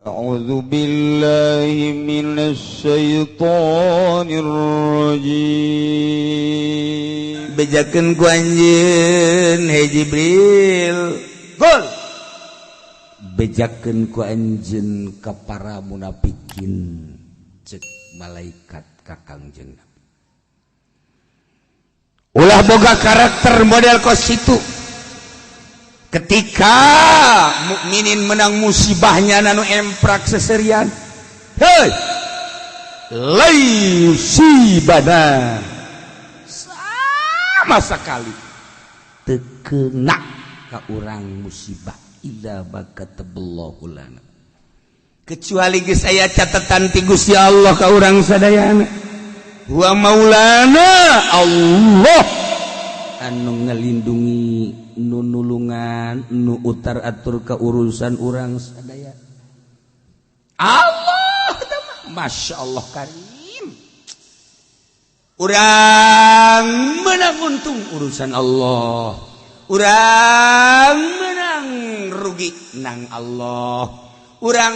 A'udzu billahi minasy syaithanir rajim. Bejakeun ku anjeun he Jibril. Gol. Bejakeun ku anjeun ka para munafikin cek malaikat ka Kangjeng Nabi. Ulah boga karakter model kos situ. Ketika mukminin menang musibahnya nanu emprak seserian, hei laisibana sama sekali tekena ka urang musibah illa bakataballahu lana, kecuali geus aya catatan ti Gusti Allah ka urang sadayana. Wa maulana Allah anu ngelindungi, nu nulungan, nu utar atur ke urusan urang sadaya. Allah, Masya Allah karim. Urang menang untung urusan Allah, urang menang rugi nang Allah, urang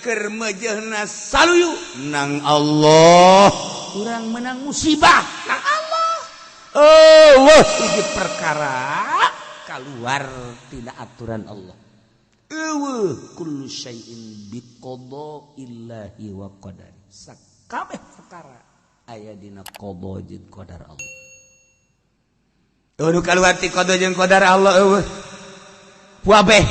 keur mejehna saluyu nang Allah, urang menang musibah nang Allah. Oh, hiji perkara keluar tidak aturan Allah. Eueuh kullu syai'in biqada'illahi wa qadari. Sakabeh perkara aya dina qada jeung qadar Allah. Eueuh kaluar ti qada jeung qadar Allah eueuh. Puabeh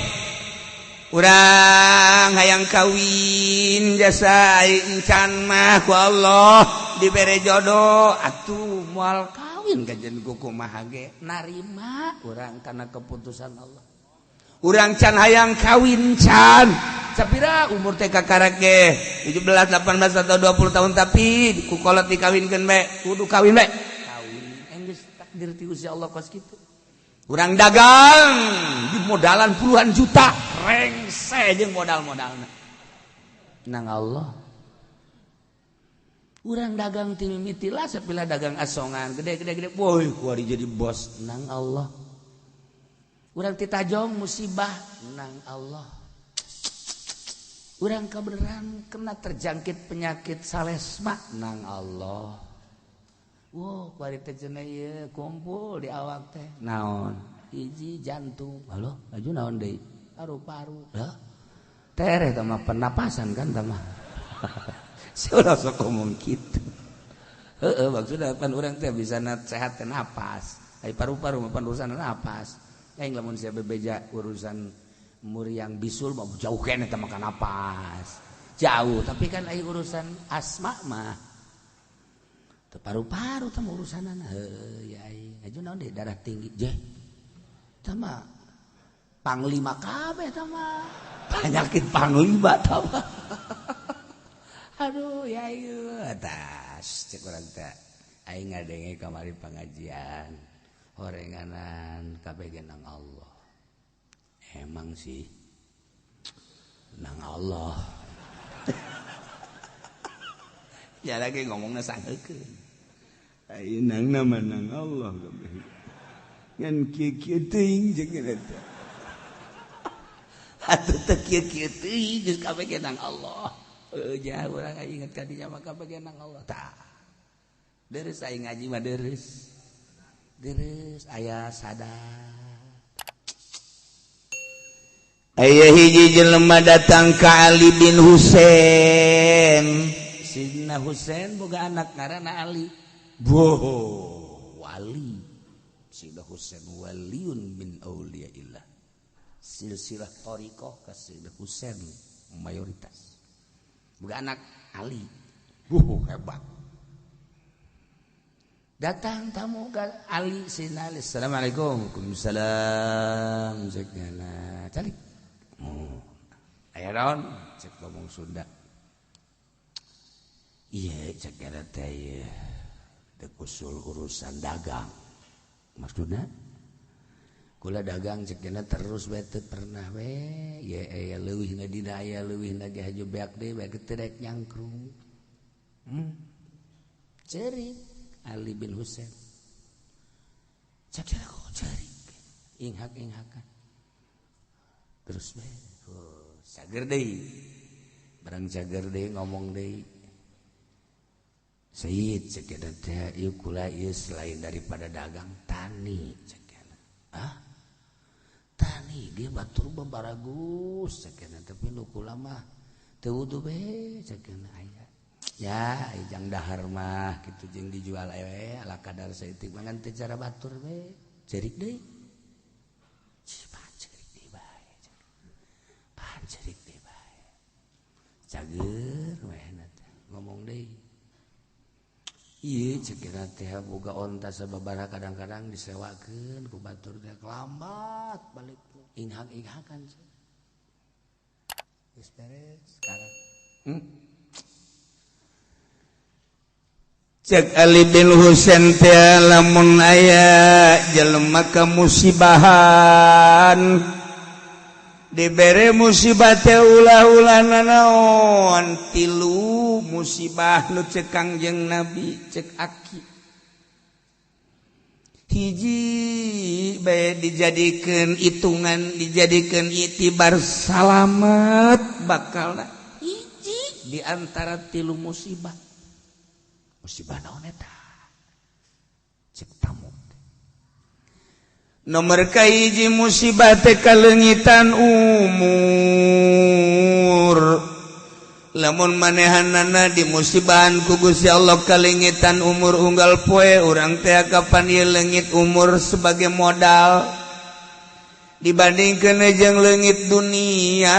urang hayang kawin jasa encan mah ku Allah dibere jodoh atuh moal kawin kajen kumaha ge narima urang karena keputusan Allah. Urang can hayang kawin can sapira umur teh kakarek ge 17 18 atau 20 tahun tapi ku kolot dikawinkeun bae kudu kawin bae kawin enggeus takdir ti Gusti Allah kos kitu. Urang dagang di modalan puluhan juta rengse jeung modal-modalna nang Allah. Urang dagang ti mimiti lah sapila dagang asongan gede-gede gede woi kuari jadi bos nang Allah. Urang titajong musibah nang Allah. Urang kebenaran kena terjangkit penyakit salesma nang Allah. Wow, kuari teh cenah ieu kumpul di awak teh naon? Hiji jantung. Halo, laju naon deui? Paru-paru. Hah? Tereh tah mah pernapasan kan tah mah. Sudah sok ngomong gitu. Heeh, maksudna pan urang teh bisa sehat teh napas. Ai paru-paru mah pan urusan napas. Aing lamun sia bebeja urusan muriang bisul mah jauh keneh teh makan napas. Jauh, tapi kan ai urusan asma mah teu paru-paru teh urusanana. Heuh, ya aing. Aju naon deui darah tinggi jeh. Tah mah panglima kabeh tah mah. Penyakit panglima tah mah. Aduh ya ieu atas cek urang teh aing ngadenge kamari pengajian horenganan kabeh ge nang Allah. Emang sih nang Allah. Ya lagi ngomongna sangeukeun. Aing nang nama nang Allah kabeh. Ngan kieu-kieu teuing jeung eta. Atuh teu kieu-kieu teuing geus kabeh ge nang Allah. Jah urang inget ka dinya mah kabeh nang Allah. Tah. Deres aing ngaji mah deres. Deres aya sadar. Aya hiji jelema datang ka Ali bin Husain. Sidina Husain boga anak ngaranna Ali. Boh, wali. Sidina Husain waliun min auliyaillah. Silsilah thariqah ka Sidina Husain mayoritas. Boga anak Ali. Hebat. Datang tamu ke Ali Sidina Ali. Assalamualaikum. Waalaikumsalam. Cek nyana. Calik. Oh. Aya naon? Cek ngomong Sunda. Iya, cek nyana teh ieu. Teu usul urusan dagang. Maksudna? Kula dagang cek nyana terus bae teu pernah we. Ye aya leuwihna dina aya leuwihna ge haju beak deui bae teu rek nyangkrung. Ceurik Ali bin Husain. Cek nyana kok ceurik. Inghak-inghakan. Terus bae. Oh, sager deui. Orang cager deui ngomong deui. Sayyid cek eta teh ieu kula ieu selain daripada dagang tani cek eta. Hah? Tani ge batur baragus cek eta tapi nu kula mah teu wudu be cek eta aya. Ya, jang dahar mah kitu jeung dijual we ala kadar saeutik mah ngan teu cara batur we. Cerik deui. Pan cerik deui bae. Pan cerik deui bae. Cager we teh ngomong deui. Ieu cek eta teh boga onta sababaraha kadang-kadang disewakeun ku batur teh lambat balik inghak-inghakan. Geus beres sekarang. Cek Ali bin Husain teh lamun aya jelema kamusibahan dibere musibah teh ulah-ulah nanaon tilu musibah nu cek Kangjeng Nabi cek aki hiji bae dijadikeun hitungan dijadikeun itibar salamet bakalna hiji di antara tilu musibah. Musibah naon eta? Cek tamu. Nomor kahiji musibah teh kaleungitan umur. Lamun manehanana di musibahan ku Gusti Allah kaleungitan umur unggal poe urang teh kapan ieu leungit umur sebagai modal dibandingkeun jeung leungit dunia.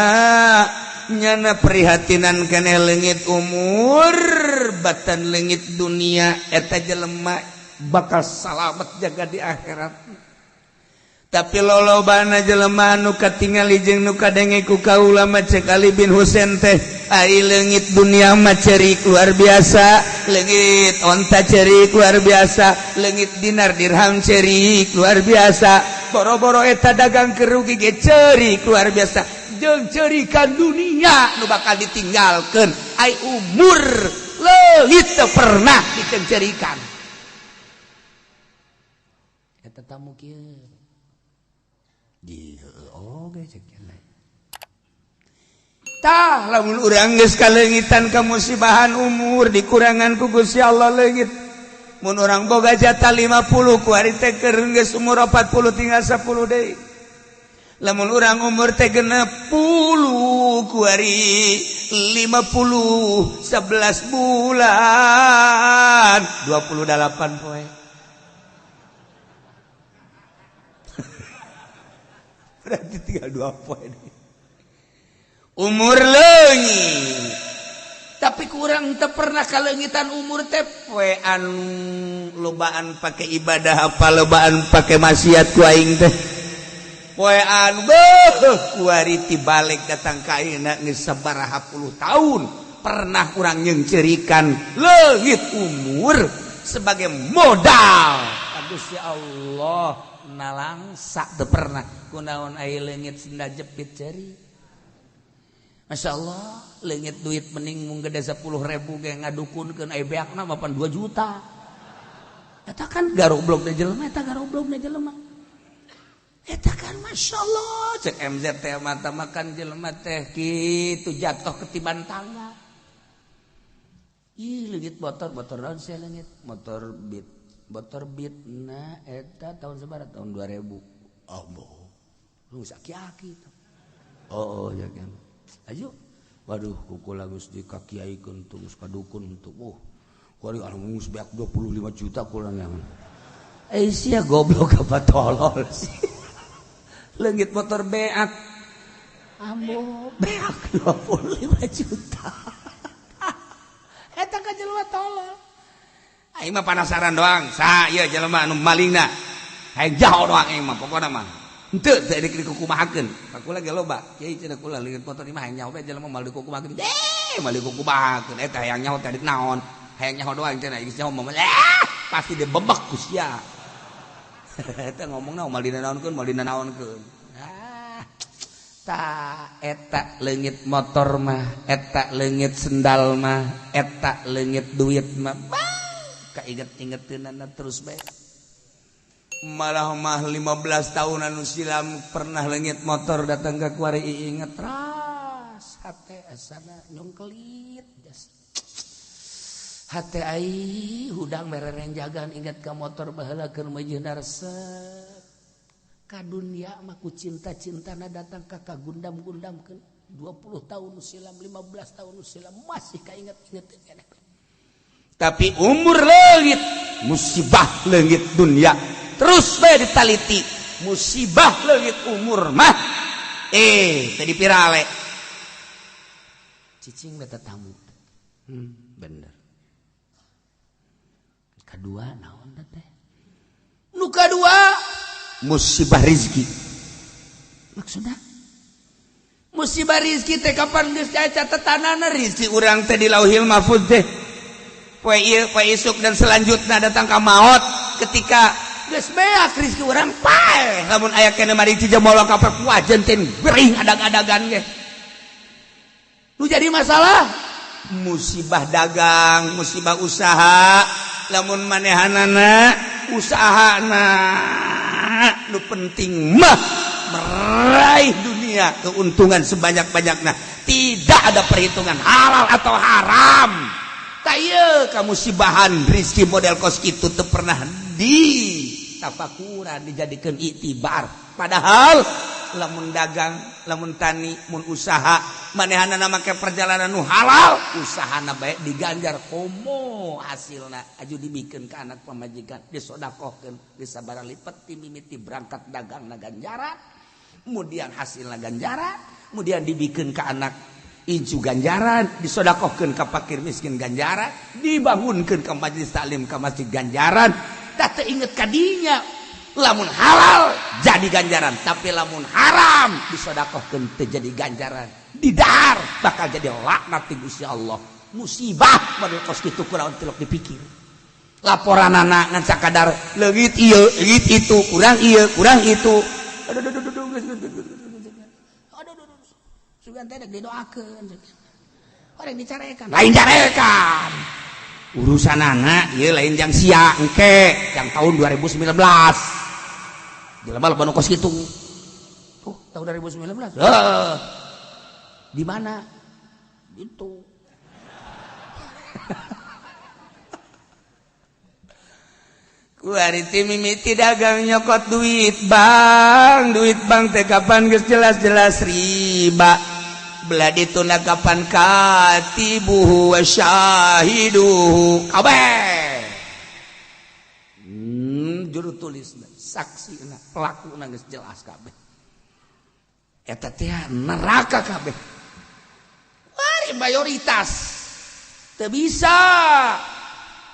Nyana prihatinan keneh leungit umur batan leungit dunia eta jelema bakal salamet jaga di akhirat. Tapi lolobana jelema anu katingali jeung nu kadenge ku kaula mah cek Ali bin Husain teh ai leungit dunia mah cerik luar biasa, leungit onta cerik luar biasa, leungit dinar dirham cerik luar biasa, boro-boro eta dagang kerugi ge cerik luar biasa. Jeung cerikan dunia nu bakal ditinggalkeun ai umur leungit teu pernah dikencerikan. Eta tamu kieu di oge cek lain. Tah lamun urang geus kaleungitan kamusibahan umur dikurangan ku Gusti Allah leungit. Mun urang boga jatah 50 ku ari teh keur geus umur 40 tinggal 10 deui. Lamun urang umur teh 60 ku ari 50 11 bulan 28 poe. Berarti tinggal 2 poe. Umur leungit. Tapi kurang teu pernah kaleungitan umur teh poe anu lobaan pake ibadah apa lobaan pake maksiat ku aing teh. Poe anu beuh kuari ti balik datang ka ayeuna geus sabaraha puluh tahun pernah urang nyeungceurikan leungit umur sebagai modal. Gusti Allah nalangsa teu pernah kunaon aya leungit senda jepit ceri. Masya Allah leungit duit mending mung gede 10.000 ge ngadukunkeun aya beakna mah 2 juta. Eta kan garoblok da jelema eta garoblok da jelema. Eta kan Masya Allah cek MZ teh mata makan jelema teh kitu jatuh ketiban tangga. Ih leungit motor motor naon sia leungit motor beat motor beat na eta tahun sabaraha tahun 2000. Allah lu aki-aki oh oh ya kan ayo waduh kukula geus dikakiaikeun tuh geus kadukun tuh oh kuari anu geus beak 25 juta kula nyaman eh sia goblok apa tolol sih. Leungit motor beak ambo beak 25 juta. Eta ka jelema tolol. Aing mah penasaran doang sa ieu jelema anu malingna hayang jaho doang aing mah pokona mah henteu teu dikukumahakeun. Kakula ge loba kiai cenah kula leungit motor ieu mah hayang nyaho bae jelema mal dikukumahakeun. Mal dikukumahakeun eta hayang nyaho teh naon hayang nyaho doang cenah geus nyaho mah pasti dibebek ku sia. Eta ngomongna mal dinanaonkeun mal dinanaonkeun. Ah ta eta leungit motor mah eta leungit sendal mah eta leungit duit mah kainget-ingeteunana terus bae. Malah mah 15 tahun anu silam pernah leungit motor datang ke kuari inget ras hate Asana nyongkelit jas. Hate ai hudang mererenjagan ingat ka motor baheula keur meujeuhna resep. Ka dunia mah ku cinta-cintana datang ka kagundam-gundamkeun 20 tahun silam, 15 tahun silam masih kainget-inget keneh. Tapi umur leungit, musibah leungit dunia terus bae ditaliti, musibah leungit umur mah tadi pirale cicing beta tamu. Bener. Kedua naon teh? Nu kadua musibah rezeki. Maksudna musibah rizki teh kapan geus aya catetanana rizki urang teh di Lauhil Mahfuz teh. Poe ieu, poe isuk dan selanjutnya datang ka maot ketika geus beak rizki urang paeh. Lamun aya keneh mari cijemolo ka wajen teh gering adag-adagan ge. Nu jadi masalah musibah dagang, musibah usaha, lamun manehanana usahana nu penting mah meraih dunia keuntungan sebanyak-banyaknya, tidak ada perhitungan halal atau haram. Tak ieu kamusibahan rizki model kos kitu teu pernah di tafakuran dijadikeun iktibar. Padahal lamun dagang, lamun tani, mun usaha manehanana make perjalanan nu halal, usahana bae diganjar komo hasilna aju dibikeun ka anak pamajikan, disodakohkeun, disabaraha lipet ti mimiti berangkat dagangna ganjaran, kemudian hasilna ganjaran, kemudian dibikeun ka anak incu ganjaran, disodakohkeun ka fakir miskin ganjaran, dibangunkeun ka majelis taklim ka masjid ganjaran. Tah teu inget kadinya lamun halal jadi ganjaran, tapi lamun haram disodakohkeun teu jadi ganjaran, didahar bakal jadi laknat ti Gusti Allah. Musibah model kos kitu kurang tilok dipikir. Laporanana ngan sakadar leungit ieu, leungit itu, kurang ieu, kurang itu. Aduh aduh aduh aduh aduh aduh, sugan teh didoakeun. Orang dicarekan, lain carekan. Urusan anak ieu lain jang sia engke jang tahun 2019. Jelema loba nu kos kitu. Tuh, tahun 2019. Heeh. Di mana? Itu. Kuari ti mimiti dagang nyokot duit bank teh kapan geus jelas-jelas riba. Belah dituna kapan katibuhu wa syahiduhu kabeh. Juru tulisna, saksina, pelakuna geus jelas kabeh. Eta teh neraka kabeh. Kuari mayoritas teu bisa.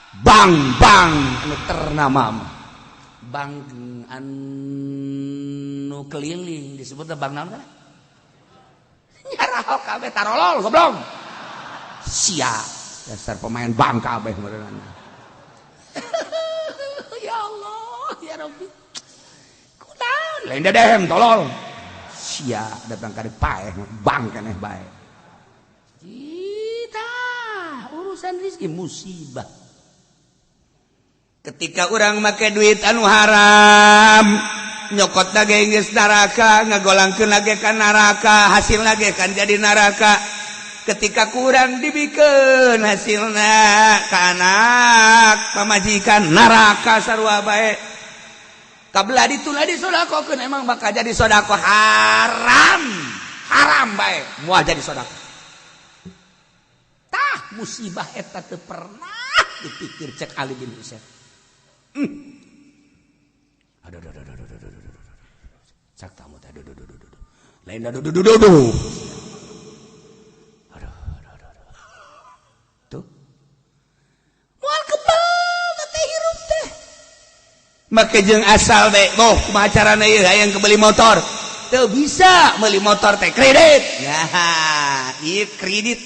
Bank-bank anu ternama mah. Bank anu keliling disebutna bank naon kana? Nyarahok kabeh tarolol goblok. Sia dasar pemain bank kabeh meureunana. Ya Allah, ya Rabbi. Kunaon? Lain dedehem tolol. Sia datang ka paeh bank keneh bae. Kita urusan rezeki musibah. Ketika orang make duit anu haram, nyokot ge geus neraka, ngagolangkeun ge ka neraka, hasilna ge kan jadi neraka. Ketika kurang dibikeun hasilna ka anak pamajikan neraka sarua bae. Kabla dituna disodakokeun emang bakal jadi sodako haram. Haram bae moal jadi sodako. Tah musibah eta teu pernah dipikir cek Ali bin Husain. Aduh aduh aduh aduh aduh aduh. Cak tamu teh aduh aduh aduh aduh. Lain aduh aduh aduh aduh. Aduh aduh aduh aduh. Tuh. Moal kebal teh hirup teh. Make jeung asal teh, boh kumaha carana ieu hayang kebeli motor. Teu bisa meuli motor teh kredit. Nah, ieu kredit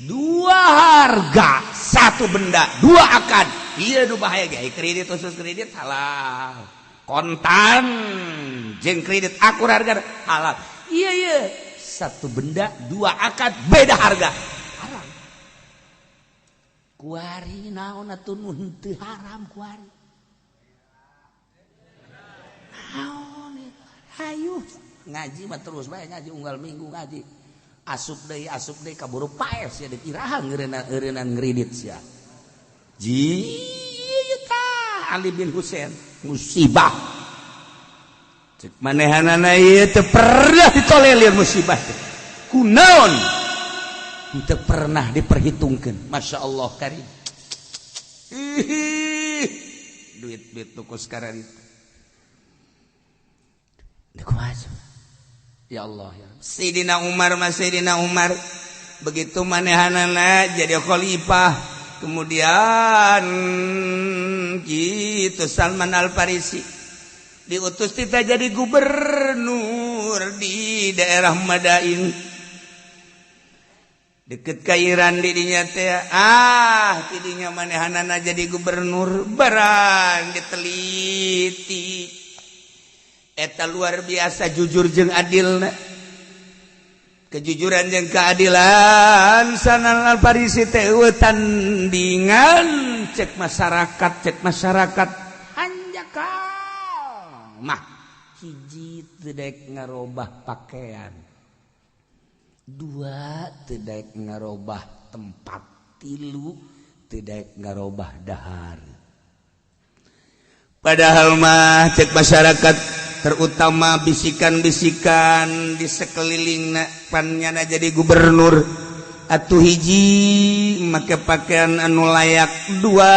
dua harga, satu benda, dua akad. Iya nu bahaya ge kredit khusus kredit halal. Kontan jeung kredit akur harga halal. Iya iya, satu benda dua akad beda harga. Haram. Kuari naon atuh nu henteu haram kuari. Naon hayu ngaji mah terus bae ngaji unggal minggu ngaji. Asup deui kaburu paeh sia deuk iraha ngeureunaan ngridit sia. Ji tah Ali bin Husain musibah. Cek manehanana ieu teu pernah ditolelir musibah teh. Kunaon? Teu pernah diperhitungkeun. Masya Allah karim. Duit-duit tuku sekarang itu. Ya Allah ya. Sayyidina Umar mas Sayyidina Umar begitu manehanana jadi khalifah, kemudian gitu Salman Al Farisi diutus kita jadi gubernur di daerah Madain deket ka Iran didinya teh, tidinya manehanana jadi gubernur barang diteliti eta luar biasa jujur jeung adilna, kejujuran jeung keadilan Salman Al Farisi teh eueuh tandingan cek masyarakat hanjakal mah hiji teu daek ngarobah pakaian, dua teu daek ngarobah tempat, tilu teu daek ngarobah dahar. Padahal mah cek masyarakat terutama bisikan-bisikan di sekeliling pannyana jadi gubernur atuh hiji make pakaian anu layak, dua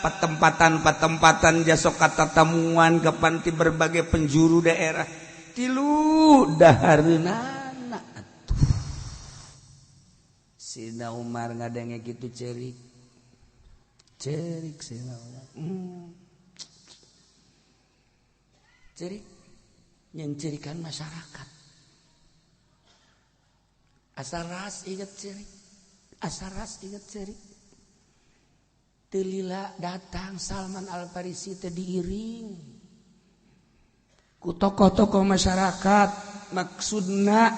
patempatan-patempatan jasok katatamuan ke panti berbagai penjuru daerah, tilu dahareunana atuh. Sayyidina Umar ngadenge kitu cerik cerik Sayyidina Umar. Cerik nyencirikan masyarakat. Asal ras inget cerik, asal ras inget cerik. Telila datang Salman Al Farisi teh diiring ku tokoh-tokoh masyarakat, maksudna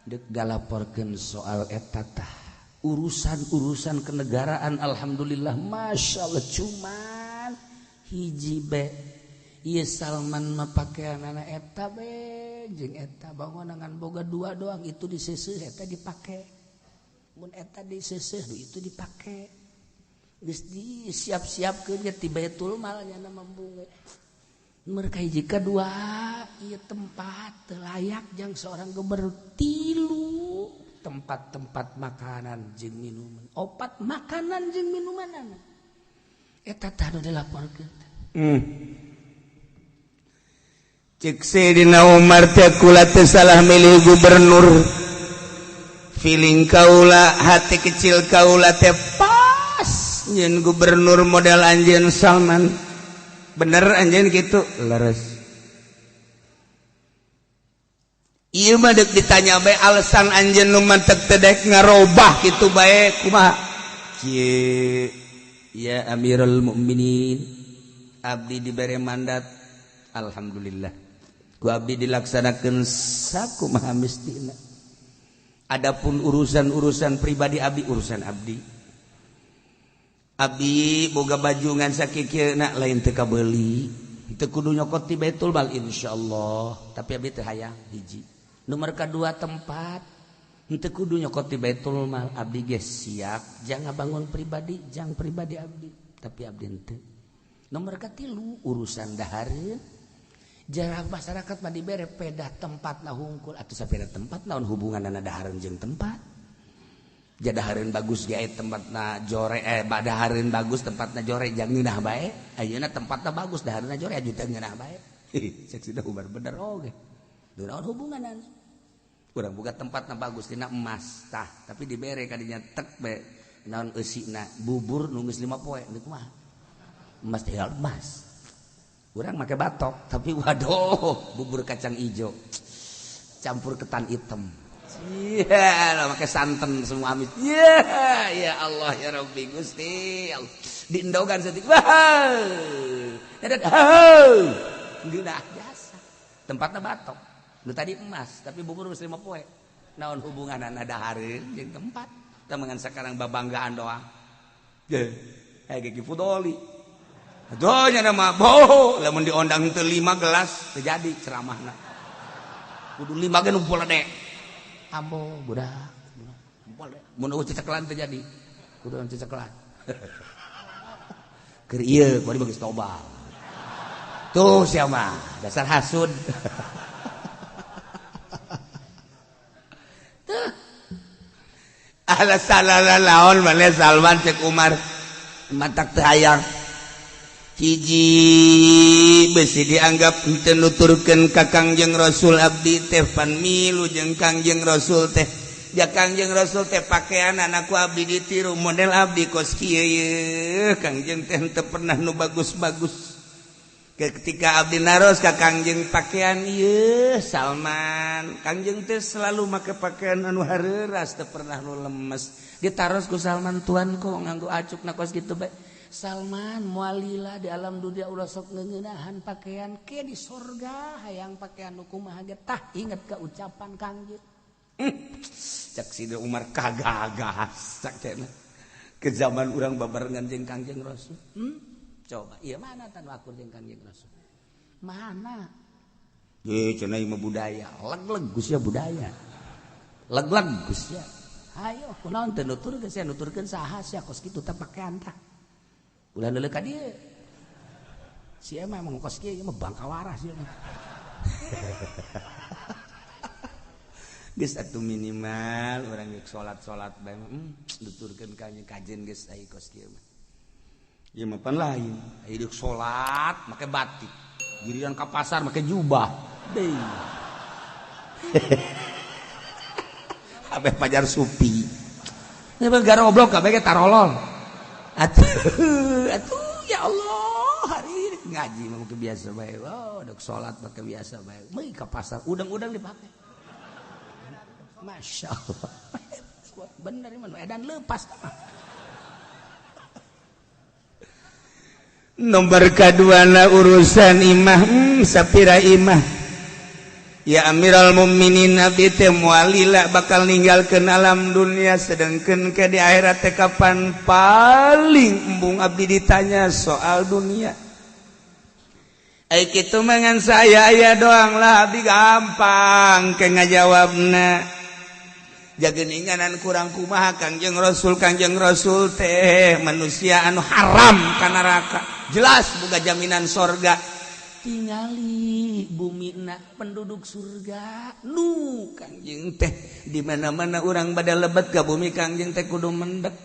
deuk galaporkeun soal eta tah urusan-urusan kenegaraan. Alhamdulillah masyaallah, cuman hiji be ieu Salman mah pakeanana eta be jeung eta bangunan boga dua doang, itu diseuseuh eta dipake, mun eta diseuseuh itu dipake, geus disiap-siapkeun ge ti Baitul Mal nya mambung. Mereka hiji kadua ieu tempat teu layak jang seorang gubernur, tilu tempat-tempat makanan jeung minuman, opat makanan jeung minumanana eta tah nu dilaporkeun. Cek Sayyidina Umar teh kula teh salah milih gubernur, feeling kaula hati kecil kaula teh pas nyeun gubernur model anjeun Salman. Bener anjeun kitu leres. Ieu mah deuk ditanya bae alasan anjeun nu mantek teu daek ngarobah kitu bae kumaha? Kieu ya Amirul Mukminin, abdi dibere mandat, alhamdulillah ku abdi dilaksanakeun sakumaha mistina. Adapun urusan-urusan pribadi abdi, urusan abdi, abdi boga baju ngan sakikieuna lain teu kabeuli, teu kudu nyokot ti Baitul Mal insyaallah, tapi abdi teu hayang hiji. Nomor kadua tempat teu kudu nyokot ti Baitul Mal, abdi ge siap jang ngabangun pribadi, jang pribadi abdi, tapi abdi henteu. Nomor katilu urusan dahareun, jarang masyarakat mah dibere pedah tempat na hungkul atuh sapeda tempat naon hubunganna dahareun jeung tempat. Jadahareun bagus ge tempatna jore, badahareun bagus tempatna jore jang ngeunah bae. Ayeuna tempatna bagus dahareunna jore aju teu ngeunah bae. Cek Sayyidina Umar bener oge. Naon hubunganna? Urang boga tempatna bagus dina emas tah, tapi dibere kadinya tek bae naon eusina bubur nu geus 5 poe deuk kumaha? Emas teh emas. Urang make batok tapi waduh bubur kacang ijo campur ketan hitam. Iya, lah make santan semua amis. Iya, ya Allah ya Rabbi Gusti. Diendogan setik. Wah. Geunah jasa. Tempatna batok. Nu tadi emas tapi bubur geus 5 poe. Naon hubunganna dahareun jeung tempat? Temengan sekarang babanggaan doang. Ge, gigi fudoli. Aduh nya mah boh, lamun diondang teu 5 gelas teu jadi ceramahna. Kudu 5 ge nu poledek. Ambo budak. Mun eueuh cecekelan teu jadi. Kudu cecekelan. Keur ieu kuari bagus toba. Tuh sia mah dasar hasud. Tuh. Ala salala laon maneh Salman cek Umar. Matak teu hayang. Hiji besi dianggap henteu nuturkeun ka Kangjeng Rasul abdi teh pan milu jeung Kangjeng Rasul teh. Ja Kangjeng Rasul teh pakaian anakku abdi ditiru model abdi kos kieu ye. Kangjeng teh henteu pernah nu bagus-bagus. Ketika abdi naros ka Kangjeng pakaian ieu Salman, Kangjeng teh selalu make pakaian anu hareuras teu pernah nu lemes. Ditaros ku Salman, tuan kok nganggo acukna kos kitu bae. Salman mualila di alam dunia ulah sok ngeuneunahan pakaian ke di sorga hayang pakaian nu kumaha ge tah inget ka ucapan Kangjeng. Cak Sidina Umar kagagas cak teh ke zaman urang babarengan jeung Kangjeng Rasul. Coba ieu mana tan akur jeung Kangjeng Rasul? Mana? Ye cenah ieu mah budaya, leg-leg geus ya budaya. Leg-leg geus ya. Hayo kunaon teu nuturkeun sia nuturkeun saha sia kos kitu teh pakaian tah. Ulah leuleuh ka dieu. Sia mah emang kos kieu mah bangka waras sia mah. Geus atuh minimal urang geus salat-salat bae mah nuturkeun ka kajen geus ai kos kieu mah. Ieu mah pan lain, ai deuk salat make batik, giliran ka pasar make jubah. Deui. Kabeh pajar supi. Ieu mah garoblok kabeh ge tarolol. Atuh, atuh ya Allah, hari ini ngaji mah make biasa bae. Oh, deuk salat make biasa bae. Meui ka pasar udang-udang dipake. Masya Allah. Bener ieu mah edan leupas mah. Nomor kaduana urusan imah, sapira imah. Ya Amirul Mukminin abdi teh moal lila bakal ninggalkeun alam dunia sedengkeun ke di akhirat teh kapan paling embung abdi ditanya soal dunia. Ai kitu mah ngan saya aya doang lah abdi gampang ke ngajawabna. Jageninganan kurang kumaha Kangjeng Rasul teh manusia anu haram ka neraka. Jelas boga jaminan sorga. Tingali bumina penduduk surga nu Kangjeng teh di mana-mana urang bada lebet ka bumi Kangjeng teh kudu mendek.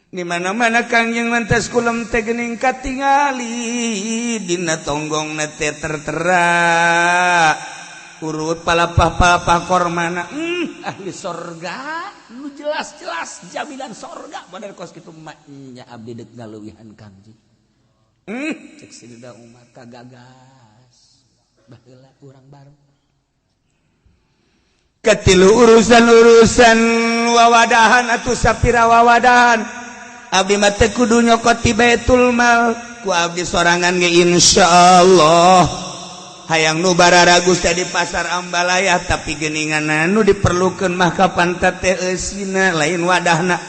Di mana-mana Kangjeng lantas kulem teh geuning katingali dina tonggongna teh tertera. Urut palapah-palapah kormana ahli sorga nu jelas-jelas jaminan sorga bener kos kitu nya abdi deuk ngaleuwihan Kangjeng. Cek Sidina Umar kagagas baheula urang bareng. Katilu urusan-urusan wawadahan atuh sapira wawadahan abdi mah teu kudu nyokot ti Baitul Mal ku abdi sorangan ge insyaallah. Hayang nu bararagus teh di pasar Ambalaya tapi geuningan nu diperlukeun mah kapan teh eusina lain wadahna.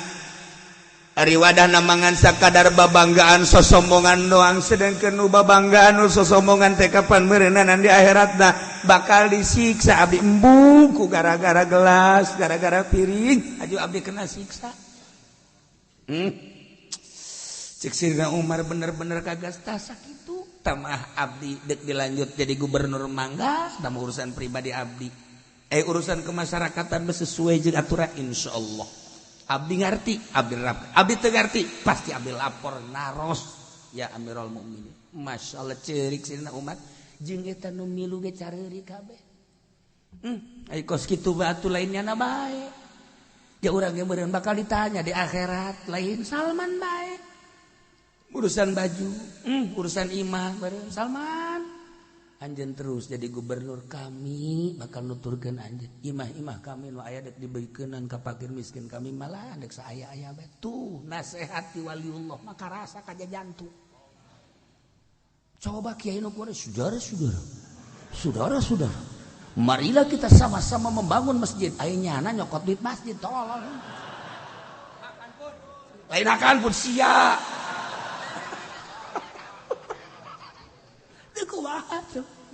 Ari wadahna mangan sakadar babanggaan sosombongan doang sedangkeun nu babanggaan nu sosombongan teh kapan meureunana di akhiratna bakal disiksa abdi embung ku gara-gara gelas gara-gara piring aju abdi kena siksa. Cek Sidina Umar bener-bener kagas tah sakitu tamah abdi dek dilanjut jadi gubernur mangga tambah urusan pribadi abdi urusan kemasyarakatan sesuai jeung aturan insyaallah abdi ngarti abdi rap abdi teu ngarti pasti abdi lapor naros ya Amirul Mukminin. Masyaallah ceurik Sidina Umar jeung eta nu milu ge careuri kabeh. Ai kos kitu batu lainnya na bae ja urang ge meureun bakal ditanya di akhirat lain Salman bae. Urusan baju, urusan imah bareng Salman. Anjeun terus jadi gubernur kami bakal nuturkeun anjeun. Imah-imah kami nu aya dek dibeukeunnan ka fakir miskin kami malah dek saaya-aya bae. Tuh nasihat ti waliullah maka rasa ka jantung. Coba kiai nu kuari saudara-saudara. Saudara-saudara. Marilah kita sama-sama membangun masjid. Aya nyana nyokot duit masjid tolol. Lain akan pun sia.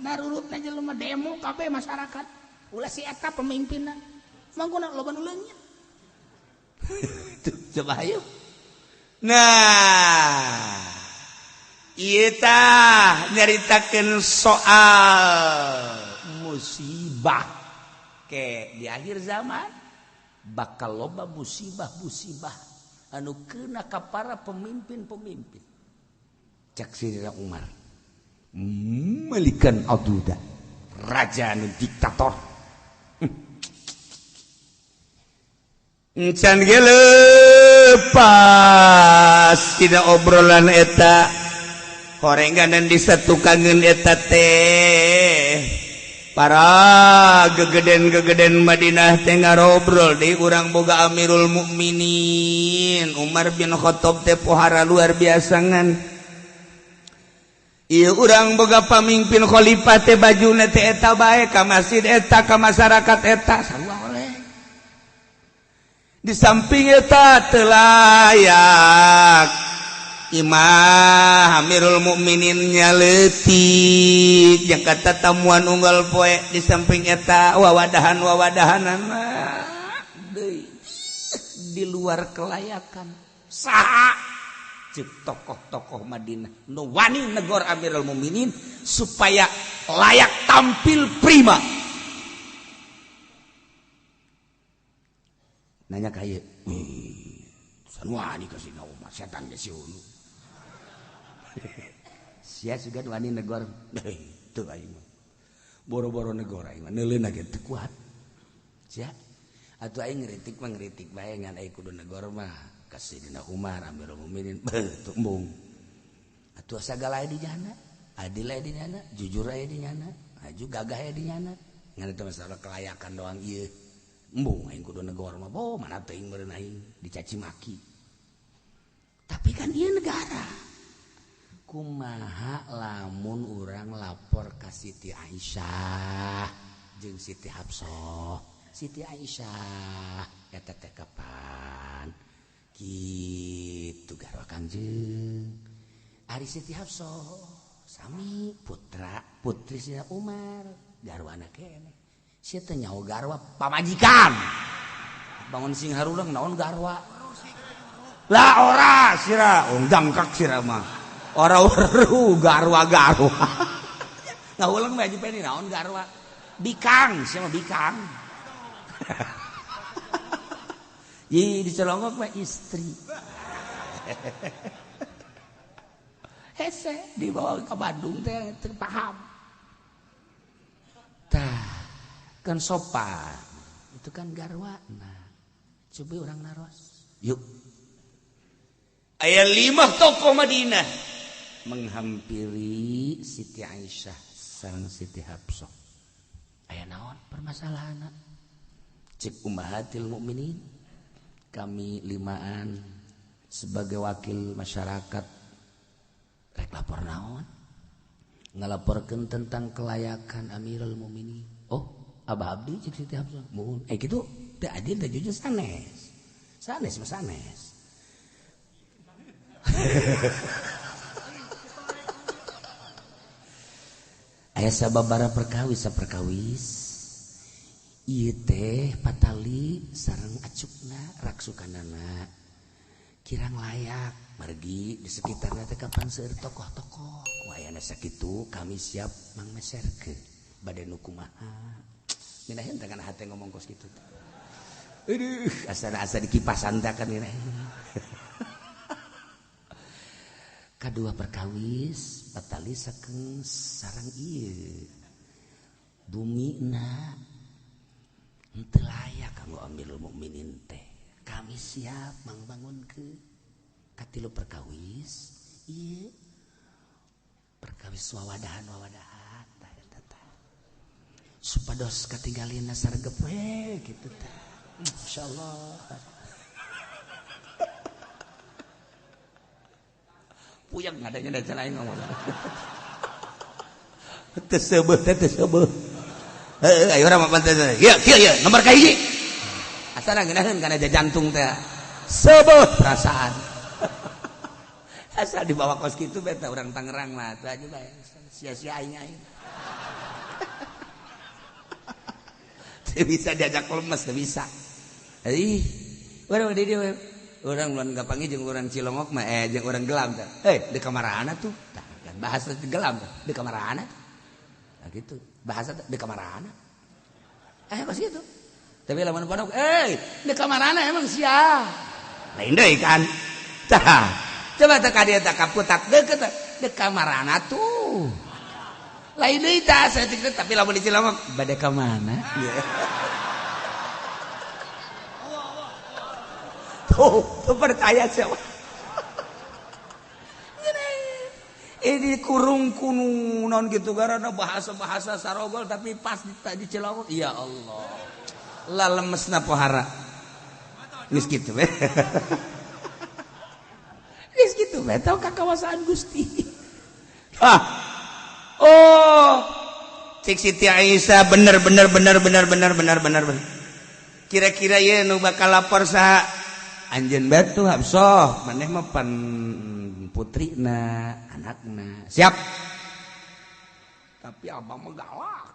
Narurutna jelema demo kabeh masyarakat. Ulah si eta pemimpinna. Mangkona loba nu leungit. Coba ayo. Nah, ieu tah nyaritakeun soal musibah ke di akhir zaman bakal loba musibah-musibah anu kena ka para pemimpin-pemimpin. Cak Sayyidina Umar, malikan aduda, raja anu diktator. Encan ge lepas tidak obrolan eta horengganan disatukangeun eta teh. Para gegeden-gegeden Madinah teh ngarobrol deui urang boga Amirul Mukminin Umar bin Khattab teh pohara luar biasa ngan. Ieu urang boga pamimpin khalifah teh bajuna teh eta bae ka masjid eta ka masyarakat eta sarua oleh. Di samping eta teu layak Imah Amirul Mukminin nya leutik jeung kata tamuan unggal poe di samping eta wawadahan-wawadahanana deui di luar kelayakan. Saha cek tokoh-tokoh Madinah nu wani negor Amirul Mukminin supaya layak tampil prima. Nanya ka ieu, wani ka Sina Umar setan ge siunu. Sia sugan wani negor, teu aing mah. Boro-boro negor aing mah neuleuna ge teu kuat. Sia atuh aing ngritik mah ngritik bae ngan aing kudu negor mah ka Sayyidina Umar Amirul Mukminin beuh teu embung. Atuh sagala aya di jana, adil aya di jana, jujur aya di jana, aju gagah aya di jana. Ngan eta masalah kelayakan doang ieu. Embung aing kudu negor mah, boh mana teuing meureun aing dicaci maki. Tapi kan ieu negara. Kumaha lamun urang lapor ka Siti Aisyah jeung Siti Hafsah. Siti Aisyah eta teh kapan? Kitu garwa Kangjeng. Ari Siti Hafsah sami putra putri Sina Umar garwana keneh. Sia teh nyaho garwa pamajikan. Bangun sing harulang naon garwa? Lah ora sira, dangkak sira mah. Ora weruh garwa-garwa. Ngawulang mah Haji Peni naon garwa? Bikang, sia mah bikang. Ih dicelongok mah istri. Hese dibawa ke Bandung teh teu paham. Tah, kan sopan. Itu kan garwa. Nah, coba orang naros. Yuk. Aya 5 tokoh Madinah menghampiri Siti Aisyah sareng Siti Hafsah. Aya naon permasalahanna? Cek ummahatil mukminin, kami limaan sebagai wakil masyarakat rek lapor naon? Ngalaporkeun tentang kelayakan Amirul Mukminin. Oh, Abah Abdi cek Siti Hafsah. Muhun. Kitu teu adil teh jujur sanes. Sanes mah sanes. Aya sababaraha perkawis saperkawis ieu teh patali sareng acukna raksukanana kirang layak margi di sekitarna teh kapan seueur tokoh-tokoh ku ayana sakitu kami siap mangmeserkeun bade nu kumaha minaheun teh kana hate ngomong kos kitu teh aduh asa-asa dikipasan teh kan minaheun. Kadua perkawis patali sakeng sarang ieu bumina henteu layak kanggo Amirul Mukminin teh kami siap mangbangunkeun. Katilu perkawis ieu perkawis wawadahan-wawadahan tah eta tah supados katinggalina sargep we kitu tah insyaallah. Puyeng ngadanya dan lain ngomong. Tersebut, tersebut. Ayo orang mapan teh. Ieu, kieu ieu, nomor ka hiji. Asana ngeunaheun kana jantung teh. Sebeuh perasaan. Asal dibawa kos kitu beta orang Tangerang mah atuh aja bae. Sia-sia aing aing. Bisa diajak lemes teu bisa. Ih, urang di dieu urang lamun gapangi jeung urang Cilongok mah jeung urang Gelam teh. Hei, di kamarana tuh? Tah kan bahasa Gelam teh, di kamarana. Nah gitu, bahasa di kamarana. Kos gitu. Tapi lamun pondok, di kamarana emang sia. Lain deui kan. Tah, coba teh ka dieu teh kaputak deukeut di kamarana tuh. Lain deui tah saya tapi lamun di Cilongok bade ka mana? Tuh, tuh percaya siapa? Ini kurung kunu non gitu karena bahasa-bahasa sarogol tapi pas di Cilongok ya Allah. Lah lemesna pohara. Geus kitu we. Geus kitu we tau kakawasaan Gusti. Ah. Oh. Cik Siti Aisyah bener bener bener bener bener bener bener. Kira-kira ieu nu bakal lapor saha? Anjeun batu Hafsah, maneh mah pan putrina, anakna. Siap. Tapi abang mah galak.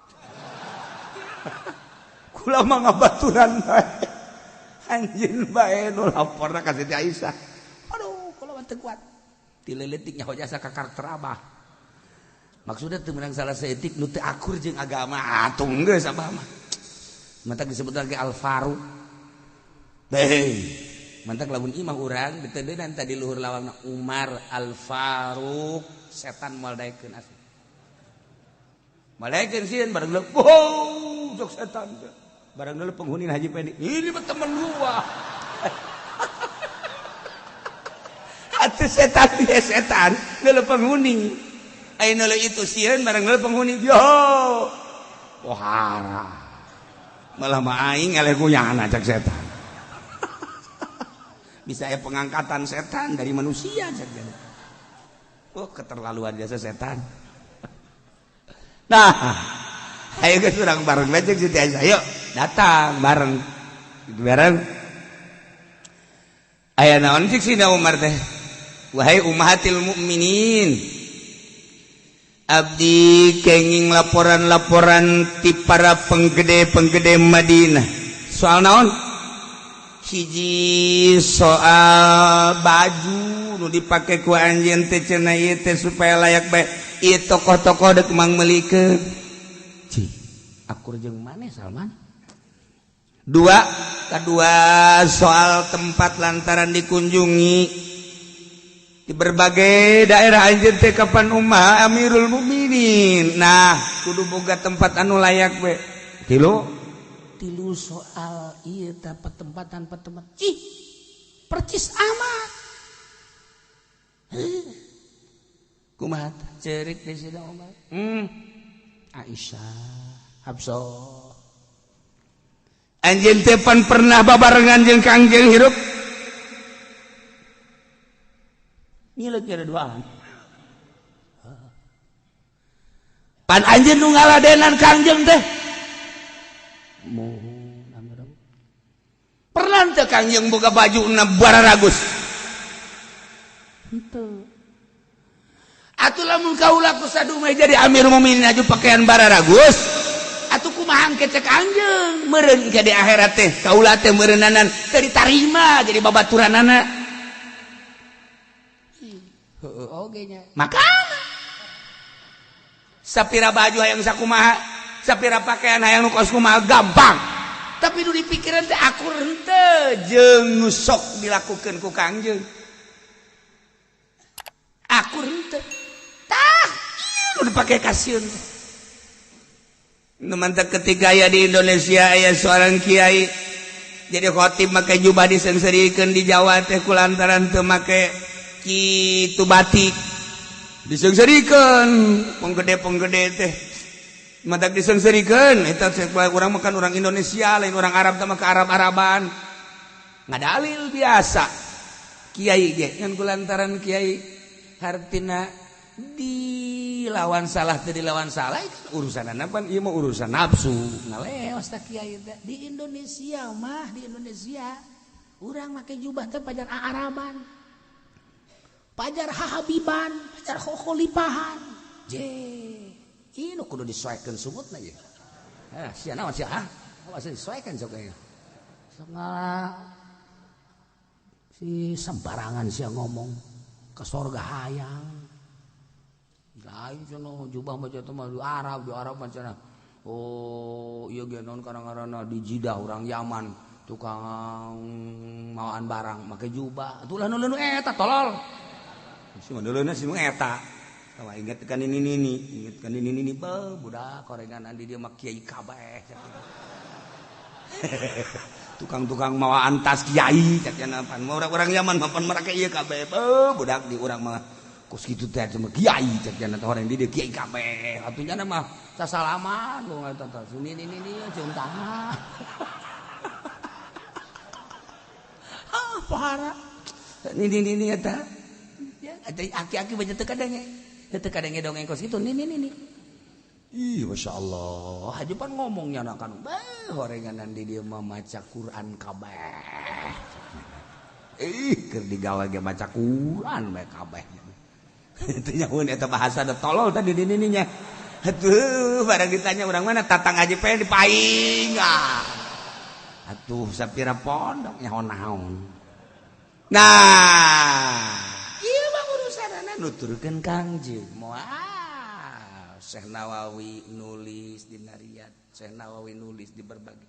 Kula mah ngabaturan bae. Anjeun bae nu laporna ka Siti Aisyah. Aduh, kula mah teu kuat. Ti leutik nyaho jasa ka karakter abah. Maksudna teu meunang salah saeutik nu teu akur jeung agama. Atuh geus abah mah. Matak disebut lagi Al-Faruq. Hei. Mantak lamun imah urang diteudeunan tadi luhur lawangna Umar Al-Faruq setan moal daekeun asli. Moal daekeun sieun bareng leuh. Wow, jok setan. Bareng leuh penghuni Haji Pendi. Ini mah temen gua. Atuh setan dia setan, leuh penghuni. Ayeuna leuh itu sieun bareng leuh penghuni. Yo. Wah. Malah mah aing eleh guyana cak setan. Bisa ya pengangkatan setan dari manusia saja. Oh, keterlaluan biasa setan. Nah, ayo guys urang bareng aja Siti Aisyah. Ayo datang bareng. Gitu bareng. Aya naon cik Sina Umar teh? Wahai ummahatil mukminin. Abdi kenging laporan-laporan ti para penggede-penggede Madinah. Soal naon? Hiji soal baju nu dipake ku anjeun teh cenah ieu teh supaya layak bae ieu tokoh-tokoh deuk mangmeulikeun. Cih, akur jeung maneh Salman. Dua, kedua soal tempat lantaran dikunjungi di berbagai daerah anjeun teh kapan ummah Amirul Mukminin. Nah, kudu boga tempat anu layak we. Tilu tilu soal iya dapat tempatan tempat ih percis amat kumaha cerik di sini Umar Aisyah Hafsah anjeun teh pan pernah babarengan jeung Kangjeng hirup nyileuk ada duaan pan anjeun nu ngaladenan Kangjeng teh pernah teu Kangjeng boga baju na bararagus henteu atuh lamun kaula ku sadumeh jadi Amir Mukminin aju pakaian bararagus atuh kumaha engke cek anjeun meureun ke di akhirat teh kaula teh meureunanan teu ditarima jadi babaturanana heueuh oge nya makana sapira baju hayang sakumaha sapira pakaian hayang nu kos kumaha gampang tapi nu dipikiran teh akur henteu jeung nu sok dilakukeun ku Kangjeng akur henteu tah ieu nu dipake kasieun nu mantak ketika aya di Indonesia aya seorang kiai jadi khotib make jubah diseungseurikeun di Jawa teh kulantaran teu make kitu batik diseungseurikeun penggede-penggede teh matak diseungseurikeun eta urang makan orang Indonesia lain orang Arab teh mah ka Arab-Araban ngadalil biasa kiai ge ngan kulantaran kiai hartina dilawan salah teu dilawan salah urusanana pan ieu mah urusan nafsu ngaleos tah kiai teh di Indonesia mah di Indonesia urang make jubah teh pajar Araban pajar hahabiban pajar kholipahan je ini kudu disoekeun sumutna ye. Ah, sia naon sia? Ah. Awas disesuaikan sok aya. Sok ngala si sembarangan sia ngomong ke sorga hayang. Lain cenah jubah mah teh mah di Arab mah cenah. Oh, ieu ge naon karang-karana di Jidah urang Yaman tukang mawaan barang make jubah. Atuh lah nu eta tolol. Si mah si eta. Tawa inget kan ini nini, inget kan ini nini, be budak korengan di dia mah kiai kabeh. Tukang-tukang mawaan tas kiai cak cenah pan orang-orang Yaman mapan mereka ieu kabeh, be budak di urang mah kos kitu teh cuma kiai cak cenah teh orang di dia kiai kabeh. Atuh nya mah sasalaman lu eta teh nini nini cium tangan. Ah parah. Nini nini eta. Ya aki-aki baca teu kadenge. Teu kadenge dongeng kos kitu nini nini. Ih masya Allah, haji pan ngomongnya anak kan, bah horenganan di dia mah maca Quran kabeh. Ih keur digawe ge maca Quran bae kabeh. Teu nyahoeun eta bahasa da tolol tadi di nininya. Atuh barang ditanya urang mana tatang haji pe di paing. Atuh sapira pondok nyaho naon. Nah, ieu mah urusanana nuturkeun Kangjeng. Moal Syekh Nawawi nulis di Riyadh, Syekh Nawawi nulis di berbagai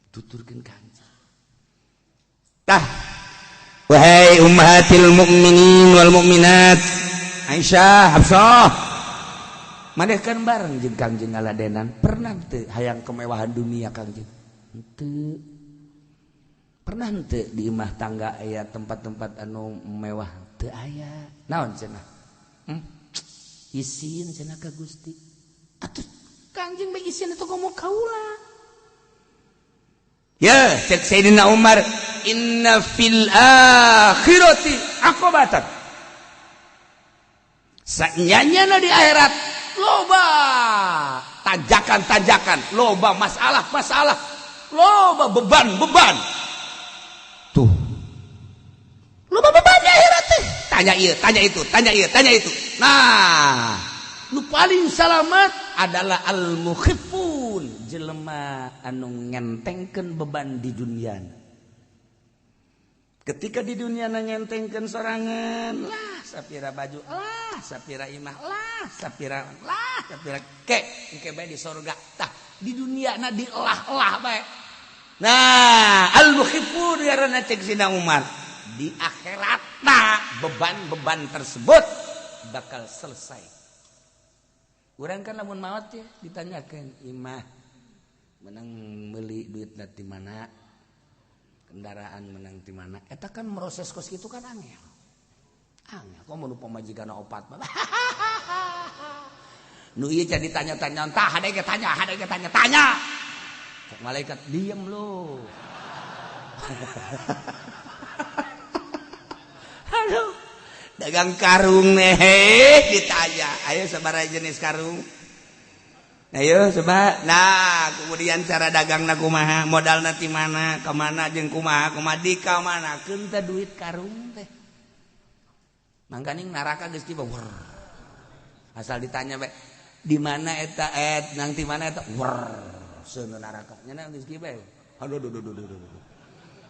tuturkeun Kangjeng. Tah, wahai ummahatil mukminin wal mukminat, Aisyah, Hafsah, maneh kan bareng jeung Kangjeng ngaladenan, pernah teu hayang kemewahan dunia Kangjeng? Henteu. Pernah henteu di imah tangga aya tempat-tempat anu mewah? Teu aya. Naon cenah? Isin cenah ka Gusti. Atuh Kangjeng bae isin atuh ngomong kaula. Ya, cek Sayyidina Umar, inna fil akhirati aqobatan. Sanyanya di akhirat loba tanjakan-tanjakan, loba masalah-masalah, loba beban-beban. Tuh. Loba beban di akhirat teh. Tanya ieu, tanya itu, tanya ieu, tanya itu. Nah, nu paling salamat adalah al-mukhifun, jelema anu ngentengkeun beban di dunia. Ketika di dunia ngentengkeun sorangan, lah sapira baju, lah sapira imah, lah sapira ke engke bae di sorga. Tah, di dunia na dielah-elah bae. Nah, al-mukhifun ngaranna cek Sina Umar. Di akhirat nah beban-beban tersebut bakal selesai. Urang kan lamun maot ya ditanyakeun imah menang meuli duit di mana, kendaraan menang di mana. Eta kan proses kos kitu kan angel. Angel komo nu pamajikan opat mah. Nu ieu jadi tanya-tanya entah hade ge tanya, hade ge tanya-tanya. Cek malaikat diem lu. Aduh, dagang karung nih ditanya, ayo sabaraha jenis karung, ayo coba. Nah, kemudian cara dagang na kumaha, modalna ti mana, kemana jeung kumaha, kumaha di ka mana, keun teh duit karung teh. Mangkaning neraka geus tiba. Asal ditanya bae, di mana eta et, nang ti mana eta, wer, seuneu neraka. Nya geus kieu bae. Aduh aduh aduh aduh aduh.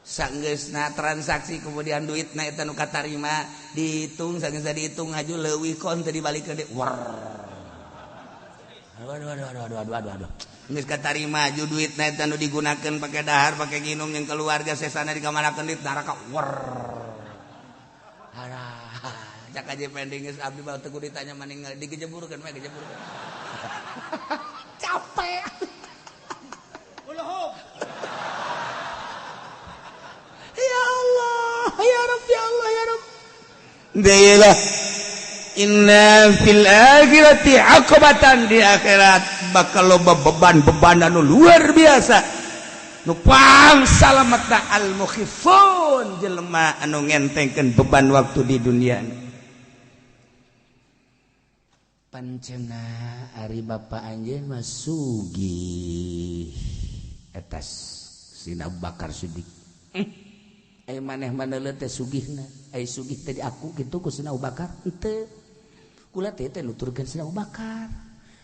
Sanggeusna transaksi kemudian duitna eta nu katarima dihitung sanggeusna dihitung haju leuwih kon teu dibalikeun deui. Wer. Aduh aduh aduh aduh aduh aduh aduh. Geus katarima haju duitna eta nu digunakeun pake dahar, pake nginum jeung keluarga sesana dikamanakeun duit neraka. Wer. Alah, cak aja pending geus abdi mah teu kudu ditanya maning digejeburkeun we gejeburkeun. Capek. Ya Allah, ya Rabb, ya Allah, ya Rabb. Dailah inna fil akhirati aqobatan, di akhirat bakal loba beban-beban anu luar biasa. Nu pang salametna al mukhifun, jelema anu ngentengkeun beban waktu di dunia. Pancena ari bapa anjeun mah sugih eta Sina Abu Bakar Siddiq. Ai maneh maneleut teh sugihna, ai sugih teh di aku kitu ku Sina Abu Bakar henteu. Kula teh teh nuturkeun Sina Abu Bakar.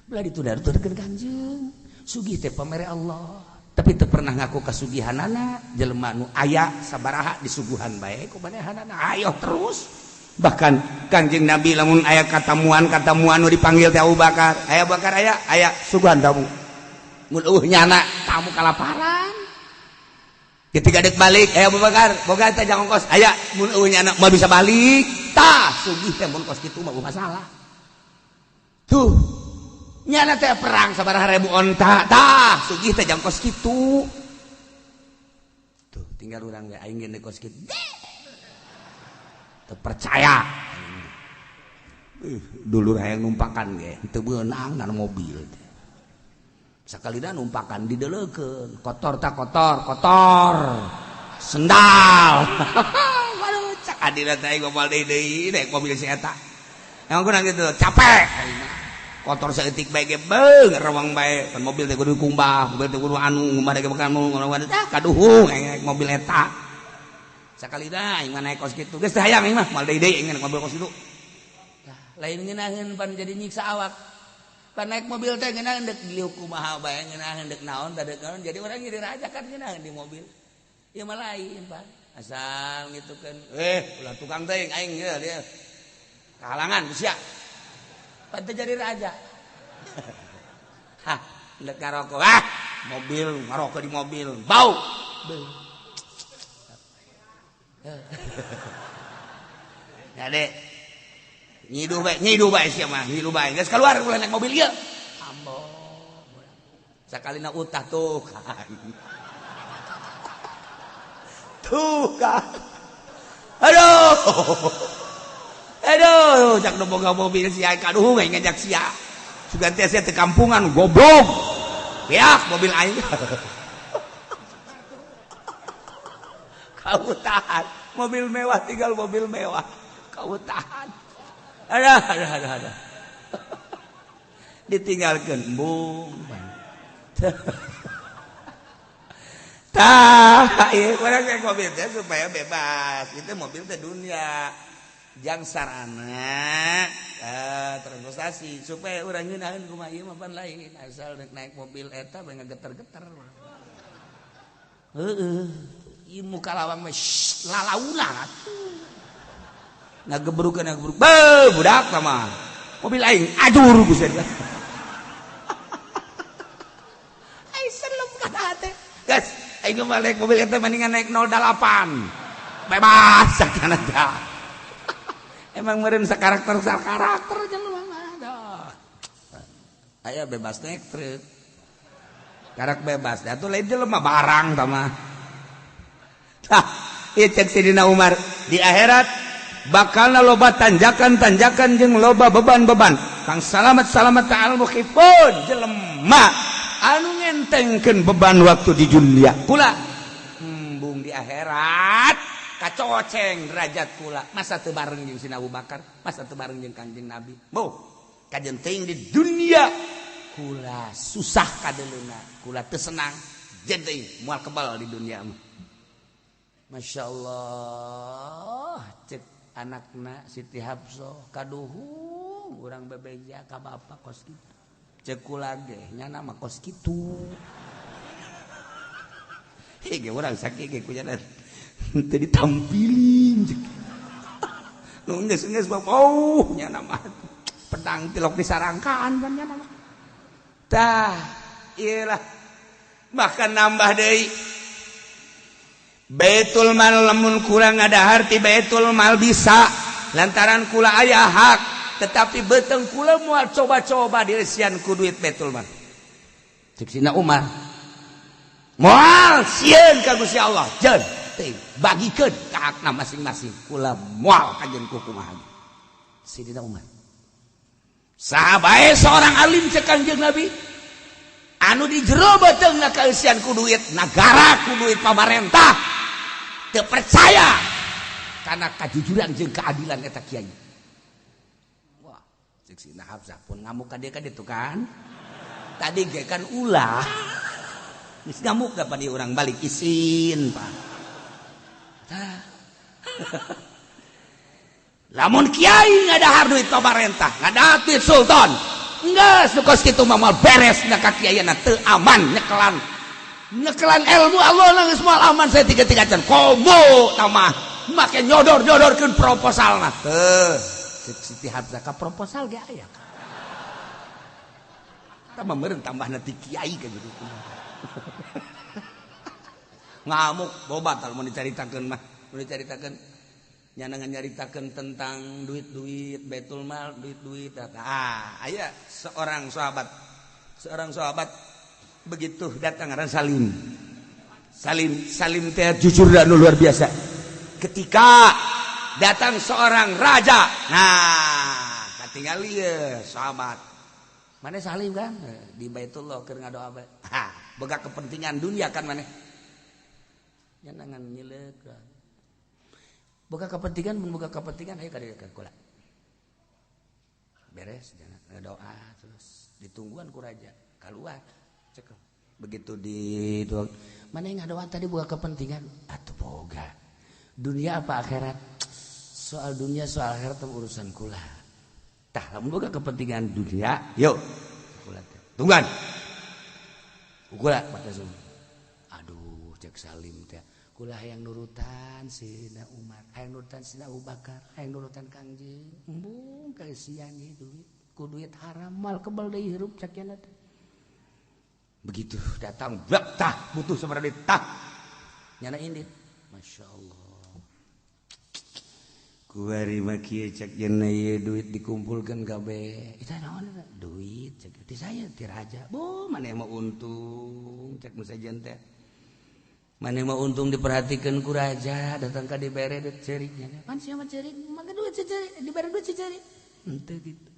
Belah ditu nuturkeun Kangjeng. Sugih teh pamere Allah. Tapi teu pernah ngaku kasugihanana, jelema nu aya sabaraha disuguhan bae ku manehanana. Ayo terus. Bahkan Kangjeng Nabi lamun aya katamuan-katamuan nu dipanggil teh Abu Bakar. Aya Bakar aya, aya suguhan tamu. Mun eueuh nyana tamu kalaparan. Ketika dek balik, aya Abu Bakar, boga teh jang ongkos, aya mun eueuh nyana moal bisa balik. Tah, sugih teh mun kos kitu mah masalah. Tuh. Nyana teh perang sabaraha ribu onta. Tah, sugih teh jang kos kitu. Tuh, tinggal urang ge aing ge kos kitu. Teu percaya. Dulur hayang numpakan ge, teu beunang na mobil teh. Sakalina numpakan dideleukeun, kotor tak kotor, kotor. Sendal. Waduh, cak adina teh aing moal deui naik mobil si eta. Emang kurang gitu, capek. Kotor saeutik bae ge beung rewang bae, kan mobil teh kudu kumbah, mobil teh kudu anu, ngumbah teh anu, ngumbah kaduhung aing naik mobil eta. Sakalina aing mah naik kos kitu. Geus teh hayang aing mah moal deui deui aing naik mobil kos kitu. Tah, lain ngeunaheun pan jadi nyiksa awak. Pan naik mobil teh ngeunaheun deuk diliuk kumaha bae, ngeunaheun deuk naon tah deuk naon, jadi urang jadi raja kan ngeunaheun di mobil. Ieu mah lain, Pak. Asal gitu kan. Ulah tukang teh aing ieu dia. Kahalangan sia. Pan teh jadi raja. Hah, deuk ngarokok. Ah, mobil ngarokok di mobil. Bau. Ya dek. Nyiduh bae sia mah, nyiduh bae. Geus keluar ulah naik mobil ieu. Ambo. Sakalina utah tuh kan. Tuh kan. Aduh. Aduh, cak nu boga mobil sia kaduhung aing ngajak sia. Sugan teh sia teh kampungan goblok. Beak mobil aing. Kau tahan, mobil mewah tinggal mobil mewah. Kau tahan. Ada. Ditinggalkan, bung. Tah, ieu urang naik mobil teh supaya bebas. Itu mobil teh dunia. Jang sarana transportasi supaya urang ngeunaheun kumaha ieu mah pan lain. Asal naik mobil eta bae ngageter-geter. Heeh. Ieu muka lawang mah lalauna atuh. Ngagebruk ngagebruk. Beuh, budak mah. Mobil aing ajur guset. Aing selem kana teh. Geus, aing mah naik mobil eta mendingan naik 08. Bebas sakana teh. Emang meureun sakarakter sakarakter jelema mah dah. Aya bebas naik truk. Karak bebas. Da atuh lain jelema barang tah mah. Tah, ieu cek Sidina Umar di akhirat bakalna loba tanjakan-tanjakan jeung loba beban-beban. Kang salamat-salamat ta'al mukhifun jelema anu ngentengkeun beban waktu di dunia. Kula embung di akhirat kacoceng derajat kula. Masa teu bareng jeung Sina Abu Bakar, masa teu bareng jeung Kangjeng Nabi. Boh, kajen teuing di dunia kula susah kadeleuna, kula teu senang, jadi moal kebal di dunia mah. Masya Allah, cek anakna Siti Hafsah kaduhung urang bebeja ka bapa kos kitu. Cek kula ge nyana mah kos kitu. Hege urang sakit ge ku nyana teu ditampilin cek. Nu geus-geus bapa oh nyana mah pedang tilok disarangkaan kan nyana mah. Tah, ieu lah. Bahkan nambah deui Baitul Mal lamun kurang ada harti Baitul Mal bisa lantaran kula aya hak tetapi beteng kula moal coba-coba diresian ku duit Baitul Mal. Cek Sina Umar moal sieun ka Gusti Allah jeun teuing bagikeun ka hakna masing-masing kula moal kajeun ku kumaha. Sidina Umar saha bae seorang alim cek Kangjeng Nabi anu di jero beuteungna kaeusian ku duit nagara ku duit pamarentah teu percaya karena kajujuran jeung keadilan eta kiai. Wah, cek Sina Hafsah pun ngamuk ka dieu ka ditu kan. Tadi ge kan ulah. Geus ngamuk da pan urang balik isin, Pak. Tah. Lamun kiai ngadahar duit pamarentah, ngadahar duit sultan. Geus nu kos kitu mah moal beres na ka kiaiana teu aman nyekelan. Nyekelan ilmu Allah geus moal aman saya tiga-tiga can. Komo tamah make nyodor-nyodorkeun proposalna. Teuh, cek Siti Hafsah ka proposal ge aya. Tambah meureun tambahna ti kiai ka gitu. Ngamuk loba tah mun dicaritakeun mah, mun dicaritakeun nyana nyaritakeun tentang duit-duit baitul mal, duit-duit. Ah, aya seorang sahabat. Seorang sahabat begitu datang ngaran Salim. Salim, Salim teh jujur dan luar biasa. Ketika datang seorang raja, nah, katingali ye sahabat. Mana Salim kan di Baitullah keur ngadoa bae. Ha, boga kepentingan dunia kan maneh. Nyanangan nyileuk. Boga kepentingan mun boga kepentingan hayu ka dieu ka kula. Beres ngadoa terus ditungguan ku raja keluar. Cek begitu di mana yang ngadoa tadi boga kepentingan atuh boga. Dunia apa akhirat? Soal dunia soal akhirat urusan kula. Tah lamun boga kepentingan dunia, yuk kula teh. Tungguan. Kula mata semua. Aduh, cek Salim teh. Kula hayang nurutan Sina Umar, hayang nurutan Sina Abu Bakar, hayang nurutan Kangjeng. Embung kaeusian ieu duit. Ku duit haram mal kebal deui hirup cak nya teh. Begitu datang bak tah butuh sabaraha duit tah. Nyana indit. Masya Allah. Kuari mah kieu cek cenah ieu duit dikumpulkeun kabeh. Eta naon eta? Duit cek ti saya ti raja. Boh maneh mah untung cek nu sejen teh. Maneh mah untung diperhatikeun ku raja datang ka dibere duit ceurik nya. Pan sia mah ceurik, make duit ceurik, dibere duit ceurik. Henteu kitu.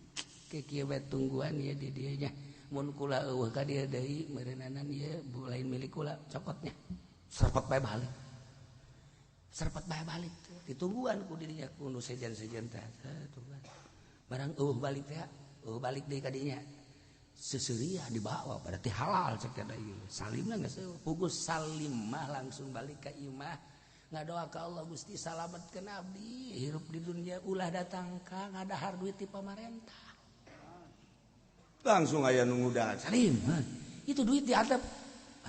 Ke kieu bae tungguan ieu di dieu nya. Mun kula eueuh ka dieu deui meureunana ieu lain milik kula cokotnya. Serpet bae balik. Serpet bae balik ditungguan ku dirinya ku nu sejen-sejen teh. Tungguan. Barang eueuh balik teh, eueuh balik deui ka dinya. Seseuria dibawa berarti halal cek teh ieu. Salimna geus pugus Salim mah langsung balik ka imah ngadoa ka Allah Gusti salametkeun abdi hirup di dunia ulah datang ka ngadahar duit ti pamarentah. Langsung aya nu ngudah Salim, itu duit di atap.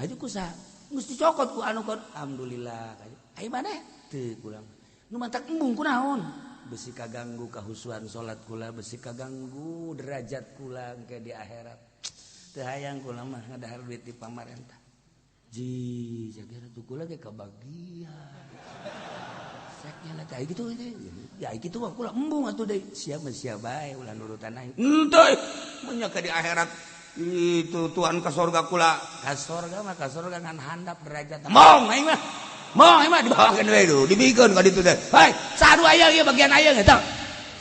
Haju ku saha? Geus dicokot ku anu kon. Alhamdulillah. Ai maneh? Teu kurang. Nu mantak embung kunaon? Besi kaganggu kahusuan salat kula, besi kaganggu derajat kula engke di akhirat. Teu hayang kula mah ngadahar duit di pamarentah. Ji, jaga tuh kula ge kabagian. Cek nya teh kitu ya kitu mah kula embung atuh deui. Sia mah sia bae ulah nurutan aing. Henteu, mun nya ke di akhirat itu Tuhan ka sorga kula. Ka sorga mah ka sorga ngan handap derajat. Mong aing mah. Mong aing mah dibawakeun we du, dibikeun ka ditu teh. Hei, sadu aya ieu bagian aya eta.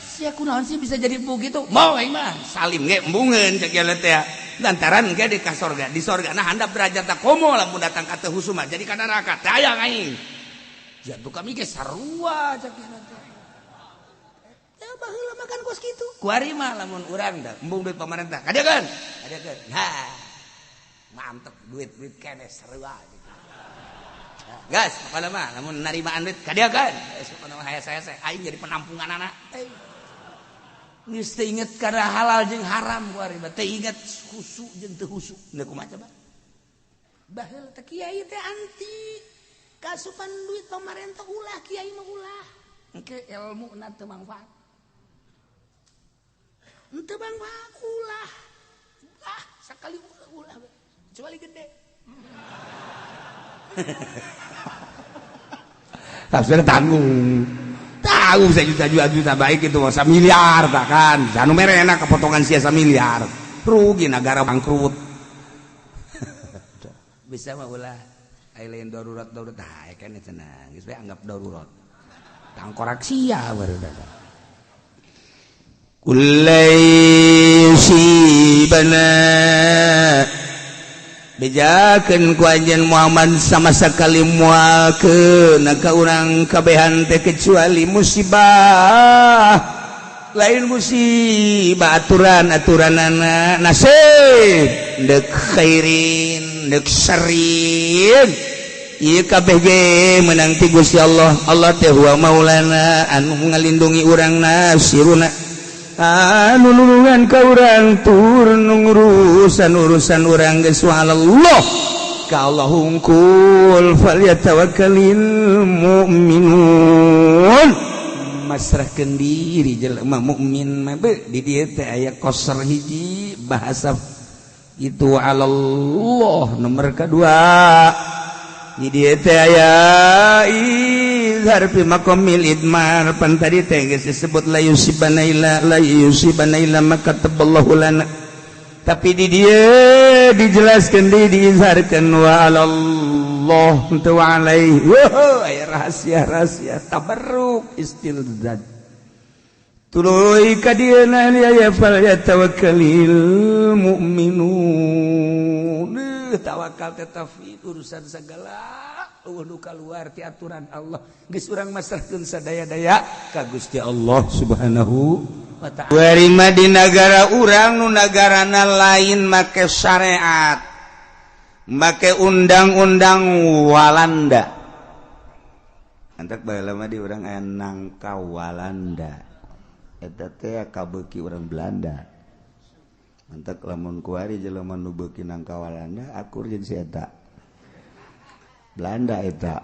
Sia kunaon sih bisa jadi begitu? Mong aing mah. Salim ge embungeun cek ieu teh. Lantaran ge di ka sorga, di sorga nah handap derajat teh komo lamun datang ka teu husuma jadi ka neraka. Teu aya aing. Jatuh kami ge sarua cek ieu teh. Ya baheula makan kos kitu. Kuari mah lamun urang da embung duit pamarentah. Kadieukeun. Kadieukeun. Ha. Mantep duit-duit keneh sarua gitu. Gas, pokoknya mah lamun narimaan duit kadieukeun. Geus pokona mah hese-hese aing jadi penampungan anak. Geus teu inget kana halal jeung haram kuari mah teu inget husu jeung teu husu. Deui kumaha coba? Baheula teh kiai teh anti kasupan duit pamarentah ulah kiai mah ulah. Engke ilmuna teu mangfaat. Henteu mangfaat ulah. Ah, sakali ulah kecuali gede. Tafsir tanggung. Tahu saya juta juta juta baik itu masa miliar tak kan. Janu mere enak kepotongan sia miliar. Rugi negara bangkrut. Bisa mah ulah ai lain darurat darurat tah kan cenah geus bae anggap darurat. Tangkorak sia baru datang. Kullai yusibana bejakeun ku anjeun Muhammad sama sekali moal keuna ka urang kabehan teh kecuali musibah lain musibah aturan-aturanana nasib deuk khairin deuk syarrin ieu kabeh ge meunang ti Gusti Allah. Allah teh huwa maulana anu ngalindungi urang nasiruna anu nulungan ka urang tur nu ngurusan urusan urang geus Allah. Ka Allah hungkul falyatawakkalil mu'minun. Masrahkeun diri jelema mukmin mah di dieu teh aya kosor hiji bahasa itu Allah nomor kedua di dieu teh aya izhar fi maqamil idmar. Pan tadi teh geus disebut la yusibana illa la yusibana illa ma kataballahu lana, tapi di dieu dijelaskeun di diizharkeun wa alallah teu wa alaihi. Aya rahasia-rahasia tabarruk istilzad tuluy ka dieu na ya fal yatawakkalil mu'minun. Tawakal teh tafwid urusan segala eueuh nu kaluar ti aturan Allah, geus urang masrahkeun sadaya-daya ka Gusti Allah Subhanahu wa ta'ala. Warima di nagara urang nu nagarana lain make syariat, make undang-undang Walanda. Antak baheula mah di urang aya nangka Walanda, eta teh kabeuki urang Belanda. Antak lamun kuari jelema nu beuki nangka Walanda akur jeung si eta Belanda eta.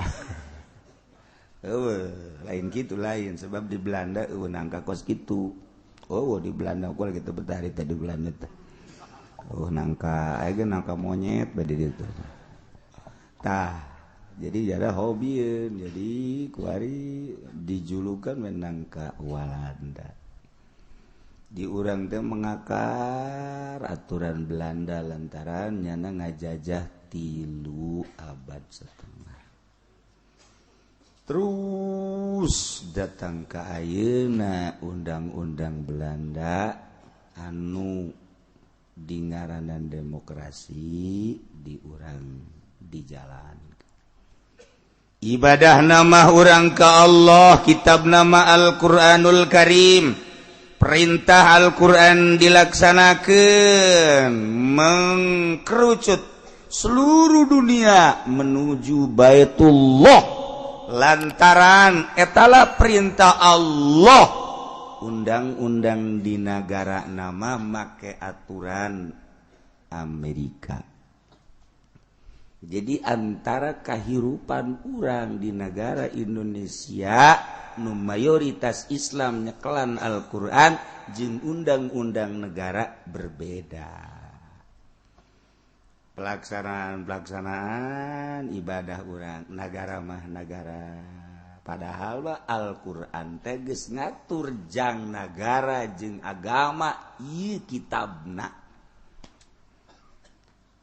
Eueuh, lain kitu lain, sebab di Belanda eueuh nangka kos kitu. Oh, di Belanda gua lagi teu betah teh di Belanda teh. Oh, nangka aya ge nangka monyet bade ditu. Tah, jadi jada hobieun, jadi kuari dijulukan we nangka Walanda. Di urang teh mengakar aturan Belanda lantaran nyana ngajajah 3,5 abad. Terus datang ke ayeuna undang-undang Belanda anu di ngaranan demokrasi di urang di jalan. Ibadah nama urang ke Allah, kitab nama Al-Qur'anul Karim. Perintah Al-Qur'an dilaksanakan mengkerucut seluruh dunia menuju Baitullah lantaran etalah perintah Allah. Undang-undang di nagara nama make aturan Amerika. Jadi antara kahirupan urang di negara Indonesia nu mayoritas Islam nyekelan Al-Qur'an jeung undang-undang negara berbeda. Pelaksanaan-pelaksanaan ibadah urang nagara mah nagara, padahal mah Al-Qur'an teh geus ngatur jang nagara jeung agama ieu kitabna.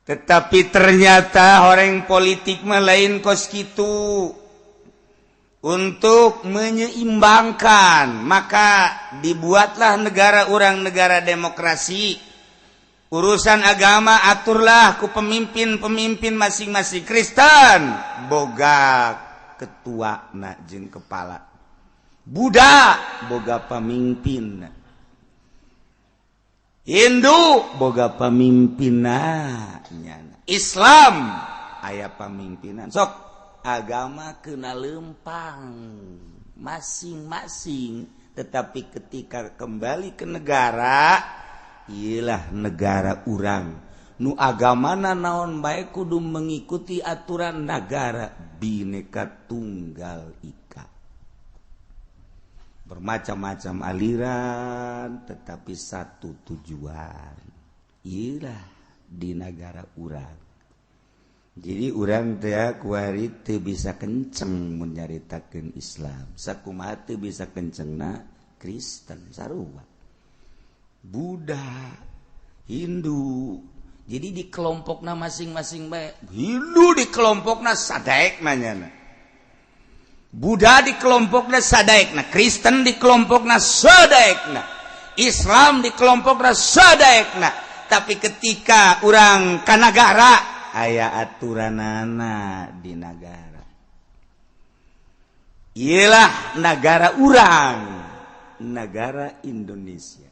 Tetapi ternyata orang politik mah lain kos kitu. Untuk menyeimbangkan maka dibuatlah negara urang negara demokrasi. Urusan agama aturlah ku pemimpin-pemimpin masing-masing. Kristen boga ketua na jeung kepala, Buddha boga pemimpin, Hindu boga pemimpinna, Islam aya pemimpinan. Sok agama kena lempang masing-masing, tetapi ketika kembali ke negara, iyalah negara urang nu agamana naon bae kudu mengikuti aturan negara Bhinneka Tunggal Ika. Bermacam-macam aliran tetapi satu tujuan, iyalah di negara urang. Jadi urang teh kuari teu bisa kenceng mun nyaritakeun Islam, sakumaha teu bisa kencengna Kristen sarua, Buddha, Hindu. Jadi di kelompokna masing-masing bae. Hindu di kelompokna sadaekna nyana, Buddha di kelompokna sadaekna, Kristen di kelompokna sadaekna, Islam di kelompokna sadaekna. Tapi ketika urang ka nagara aya aturanana di nagara. Iyalah nagara urang, negara Indonesia.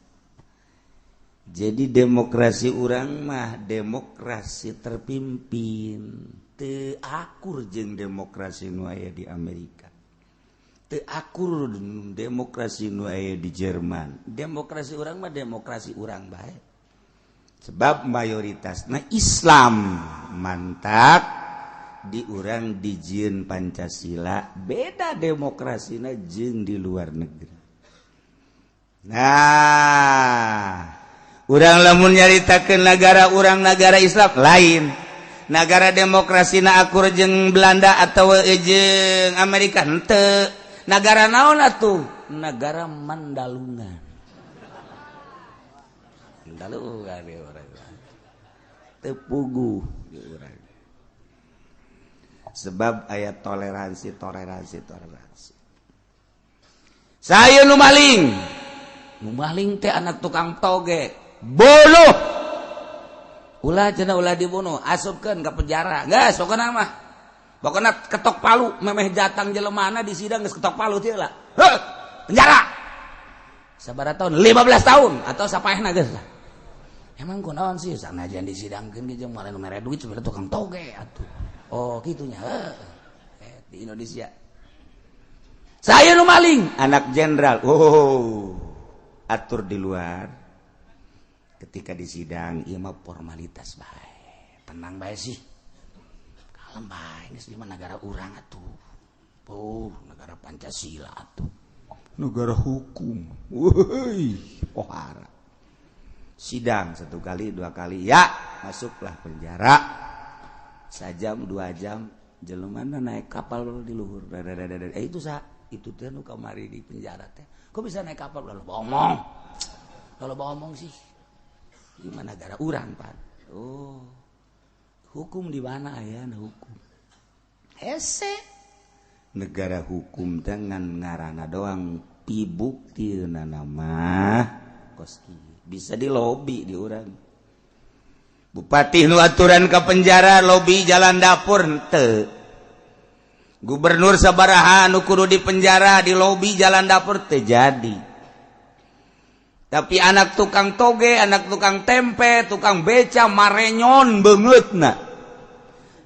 Jadi demokrasi urang mah demokrasi terpimpin, teu akur jeung demokrasi nu aya di Amerika, teu akur demokrasi nu aya di Jerman. Demokrasi urang mah demokrasi urang bae, sebab mayoritasna Islam. Mantak Di urang dijieun Pancasila, beda demokrasina jeung di luar negeri. Nah, urang lamun nyaritakeun negara urang negara Islam, lain negara demokrasi na akur jeung Belanda atau jeung Amerika, henteu. Negara naon atuh? Negara Mandalungan. Mandalungan di urang teu puguh di urang, sebab aya toleransi, toleransi, toleransi. Saya nu maling, nu maling teh anak tukang toge, bunuh. Ulah cenah, ulah dibunuh, asupkeun ke penjara. Geus, pokona mah, pokona ketok palu. Memeh datang jelemana di sidang geus ketok palu teh lah. Heuh, penjara sabaraha tahun, 15 tahun atau sapaehna geus lah. Emang kunaon sih? Sanajan disidangkeun ge jeung moal mere duit, sebenarnya tukang toge atuh. Oh, gitunya. Eh, di Indonesia saya nu maling anak jenderal. Oh, atur di luar. Ketika di sidang, ieu mah formalitas bae, tenang bae sih, kalem bae, geus di negara urang atuh. Oh, negara Pancasila atuh, negara hukum. Woi, pohara sidang satu kali, dua kali, ya masuklah penjara. Sajam 2 jam jelema naik kapal di luhur. Eh, itu sa itu teh nu kamari di penjara teh kok bisa naik kapal? Lalu ngomong, kalau ngomong sih di mana negara urang, Pak? Oh, hukum di mana ya? Hukum hese, negara hukum dengan ngarana doang, pibukti nama kos bisa di lobi di urang. Bupati nu aturan ke penjara lobi jalan dapur henteu. Gubernur sabaraha nu kudu di penjara di lobi jalan dapur terjadi. Tapi anak tukang toge, anak tukang tempe, tukang beca, marenyon beungeutna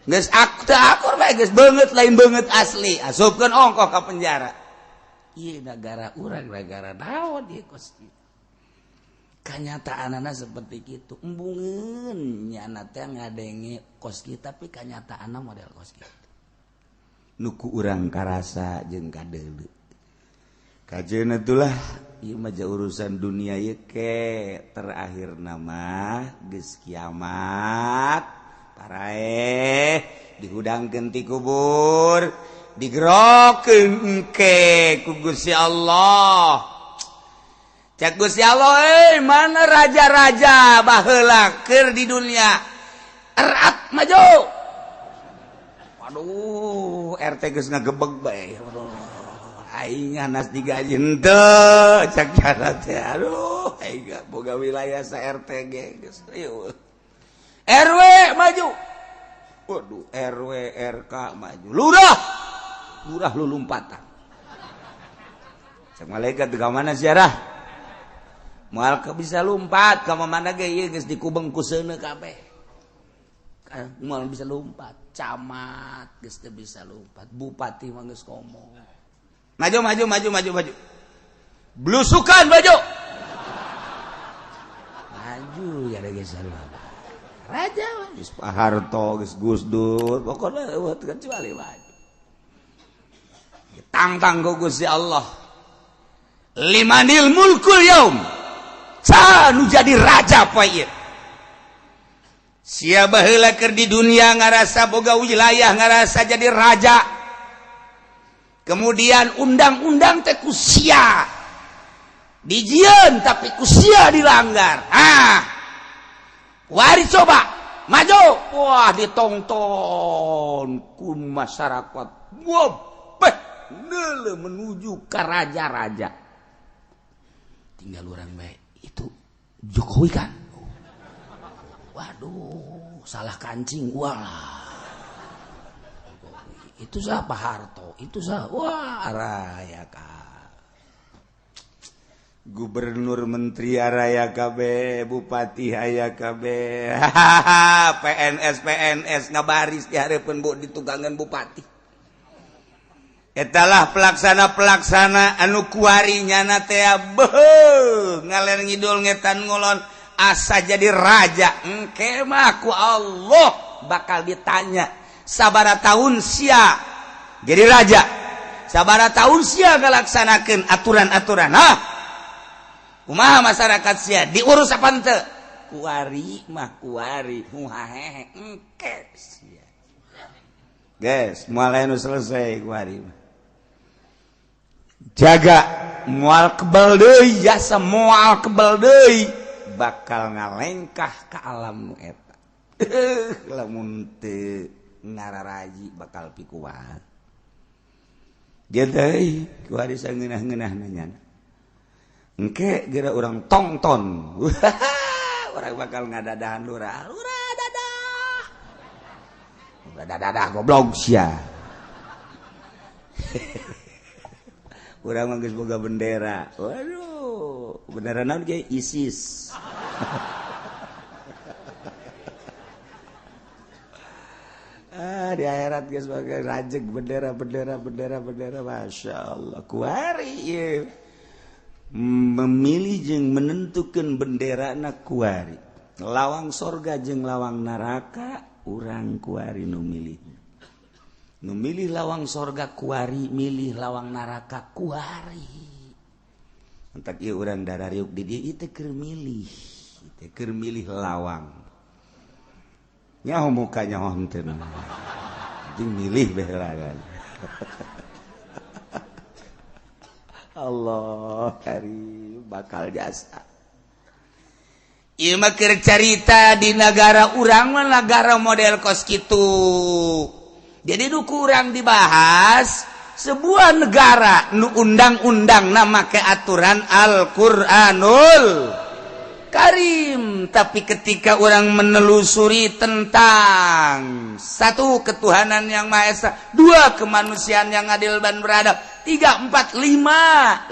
geus akur bae, geus beungeut lain beungeut asli, asupkeun ongkoh ka penjara. Ieu negara urang negara naon ieu kos kieu? Kenyataan seperti itu. Embungeun nyana teh ngadenge kos kieu, tapi kenyataan model kos kitu nu ku urang karasa jeung kadeuleu kajeun. Itulah ieu mah urusan dunia ieu. Ke terakhir nama geus kiamat, paraeh dihudangkeun ti kubur, digerokeun engke ku Gusti Allah. Cek Gusti Allah, eh, mana raja-raja baheula keur di dunia? Erat maju. Waduh, RT geus ngagebeg bae. Waduh, aing nas digaji henteu cek cara teh. Aduh, aing boga wilayah sa RT ge geus rieuh. RW maju. Waduh, RW, RK maju. Lurah, lurah lu lompatan. Cek malaikat, ke mana ziarah? Moal ke bisa lompat ka mana ge, ieu geus dikubeng ku seuneu kabeh. Moal bisa lompat. Camat geus teu bisa lompat, bupati mah geus ngomong. Maju, maju, maju, maju, maju. Blusukan maju. Maju ya geus. Raja geus Pak Harto, geus Gus Dur, pokoknya kecuali maju. Tangtang ku Gusti Allah. Limanil mulkul yaum. Saha nu jadi raja poe ieu? Sia baheula keur di dunia ngarasa boga wilayah, ngarasa jadi raja. Kemudian undang-undang teh ku sia dijieun, tapi ku sia dilanggar. Ah, wari coba maju. Wah, ditongton ku masyarakat. Wah, beh, menuju ke raja-raja. Tinggal orang baik itu Jokowi kan. Waduh, salah kancing. Wah, itu siapa? Harto itu siapa? Wah, raya kak. Gubernur, menteri araya KB, bupati aya KB, PNS PNS ngabaris di hadapan bu di tugangan bupati. Etalah pelaksana-pelaksana anu kuari nyana teh ngaler ngidul ngetan ngulon asa jadi raja. Engke mah ku Allah bakal ditanya. Sabara tahun sia jadi raja, sabara tahun sia ngalaksanakeun aturan-aturan. Hah, kumaha masyarakat sia diurus apa henteu? Kuari mah kuari muhahehe engke sia. Guys, moal anu selesai kuari mah. Jaga moal kebal deui, jasa moal kebal deui, bakal ngalengkah ke alam nu eta. Lamun teu ngararaji bakal pikuat. Dia deui kuari sangeunah-ngeunah nanya. Engke geura urang tongton. Orang bakal ngadadahan lurah. Lurah dadah. Dadah goblok sia. Urang mah geus boga bendera. Waduh, bendera naon ge ISIS. Ah, di akhirat geus boga rajeg bendera bendera bendera bendera, Masya Allah. Kuari ieu memilih jeung menentukan benderana kuari. Lawang sorga jeung lawang neraka urang kuari nu milih. Nu milih lawang sorga kuari, milih lawang neraka kuari. Entak ieu urang darariuk di dieu ieu teh keur milih, teh keur milih lawang. Nyaho muka nyaho henteu. Jeung milih bae heula. Allah karim bakal jasa. Ieu mah keur carita di nagara urang mah nagara model kos kitu. Jadi nu kurang dibahas sebuah negara nu undang-undang nama ke aturan Al-Qur'anul Karim, tapi ketika orang menelusuri tentang satu ketuhanan yang Maha Esa, dua kemanusiaan yang adil dan beradab, 3, 4,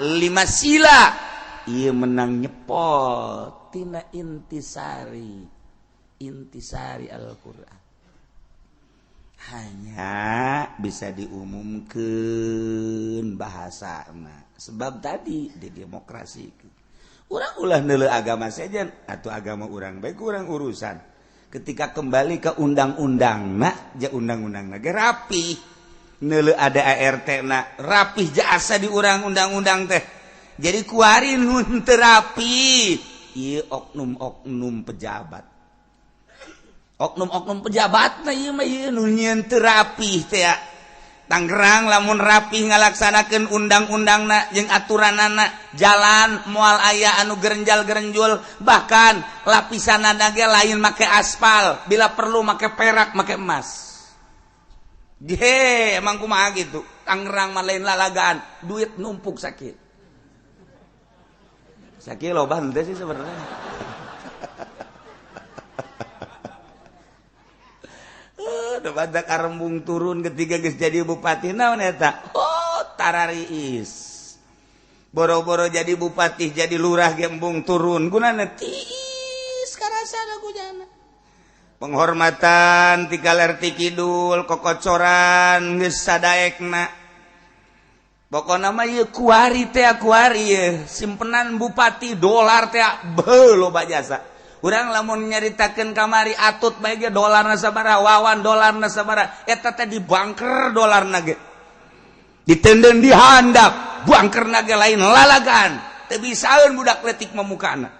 5, 5 sila, ia menang nyepot tina intisari, intisari Al-Qur'an. Hanya bisa diumumkan bahasa sebab tadi di demokrasi urang ulah neuleuh agama sejen atau agama urang baik urang urusan. Ketika kembali ke undang-undang na ja undang-undang na ge rapih neuleuh ada ART na rapih jasa di urang undang-undang teh. Jadi kuari nu teu rapi ieu oknum-oknum pejabat. Oknum-oknum pejabat na ieu mah ieu nu nyieun teu rapih teh ya. Tangerang lamun rapih ngalaksanakeun undang-undangna jeung aturanana, jalan moal aya anu gerenjal-gerenjul, bahkan lapisanana ge lain make aspal, bila perlu make perak, make emas. Ge, emang kumaha gitu. Tangerang mah lain lalagaan, duit numpuk sakit. Sakit loba henteu sih sebenarnya. Udah badak arembung turun ketika geus jadi bupati naon eta? Oh, tarariis. Boro-boro jadi bupati, jadi lurah gembung turun. Gunana tiis karasana gujana. Penghormatan ti kaler ti kidul, kokocoran geus sadaekna. Pokona mah ieu kuari teh kuari ieu, simpenan bupati dolar teh beuh loba jasa. Urang lamun nyaritakeun kamari atut bae ge dolarna sabaraha, wawan dolarna sabaraha, eta teh di bangker dolarna ge. Ditenden di handap, bangkerna ge lain lalagan, teu bisaeun budak leutik mamukana.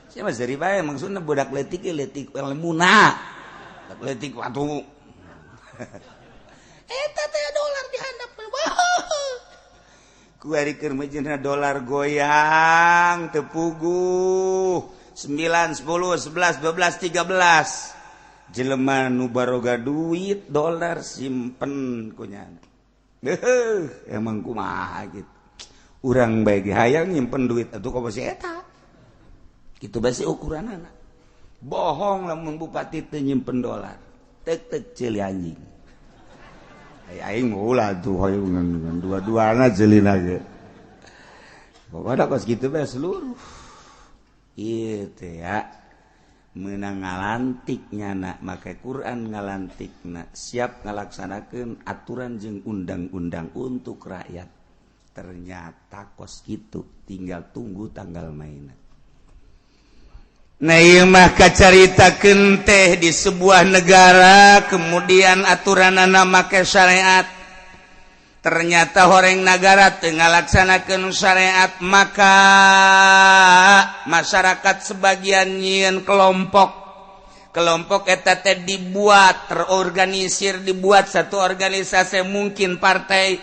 Sia mah seuri bae maksudna budak leutik ge leutik ilmuna. Budak leutik atuh. Eta teh dolar di handap. Kuari keur meujeuhna dolar goyang teu puguh 9 10 11 12 13 jelema nu baroga duit dolar simpen kunyana. Heuh, emang kumaha gitu. Urang bae ge hayang nyimpen duit atuh komo si eta. Kitu bae si ukuranana. Bohong lamun bupati teu nyimpen dolar. Tek-tek ceuli anjing. Aing ulah tuh hoyong dua-duana jelina ge. Pokokna kos kitu bae seluruh. Ieu teh ya meunang ngalantik nyana make Quran ngalantikna siap ngalaksanakeun aturan jeung undang-undang untuk rakyat. Ternyata kos kitu tinggal tunggu tanggal mainna. Nah, ieu mah kacaritakeun teh di sebuah negara, kemudian aturanana make syariat. Ternyata horeng negara teu ngalaksanakeun syariat, maka masyarakat sebagian nyieun kelompok. Kelompok eta teh dibuat terorganisir, dibuat satu organisasi, mungkin partai,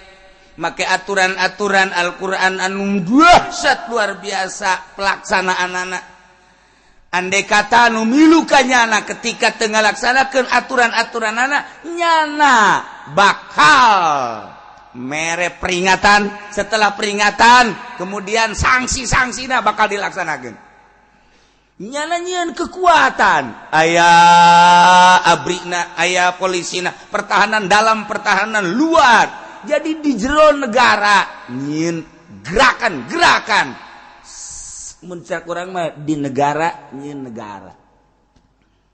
make aturan-aturan Al-Qur'an anu dahsyat luar biasa pelaksanaan. Andai kata nu milu ka nyana, ketika teu ngalaksanakeun aturan-aturan anak nyana bakal mere peringatan. Setelah peringatan, kemudian sanksi-sanksina bakal dilaksanakan. Nyana nyieun kekuatan, aya abrina, aya polisina, pertahanan dalam, pertahanan luar. Jadi di jero negara nyieun gerakan-gerakan. Muncak urang mah di negara nyieun negara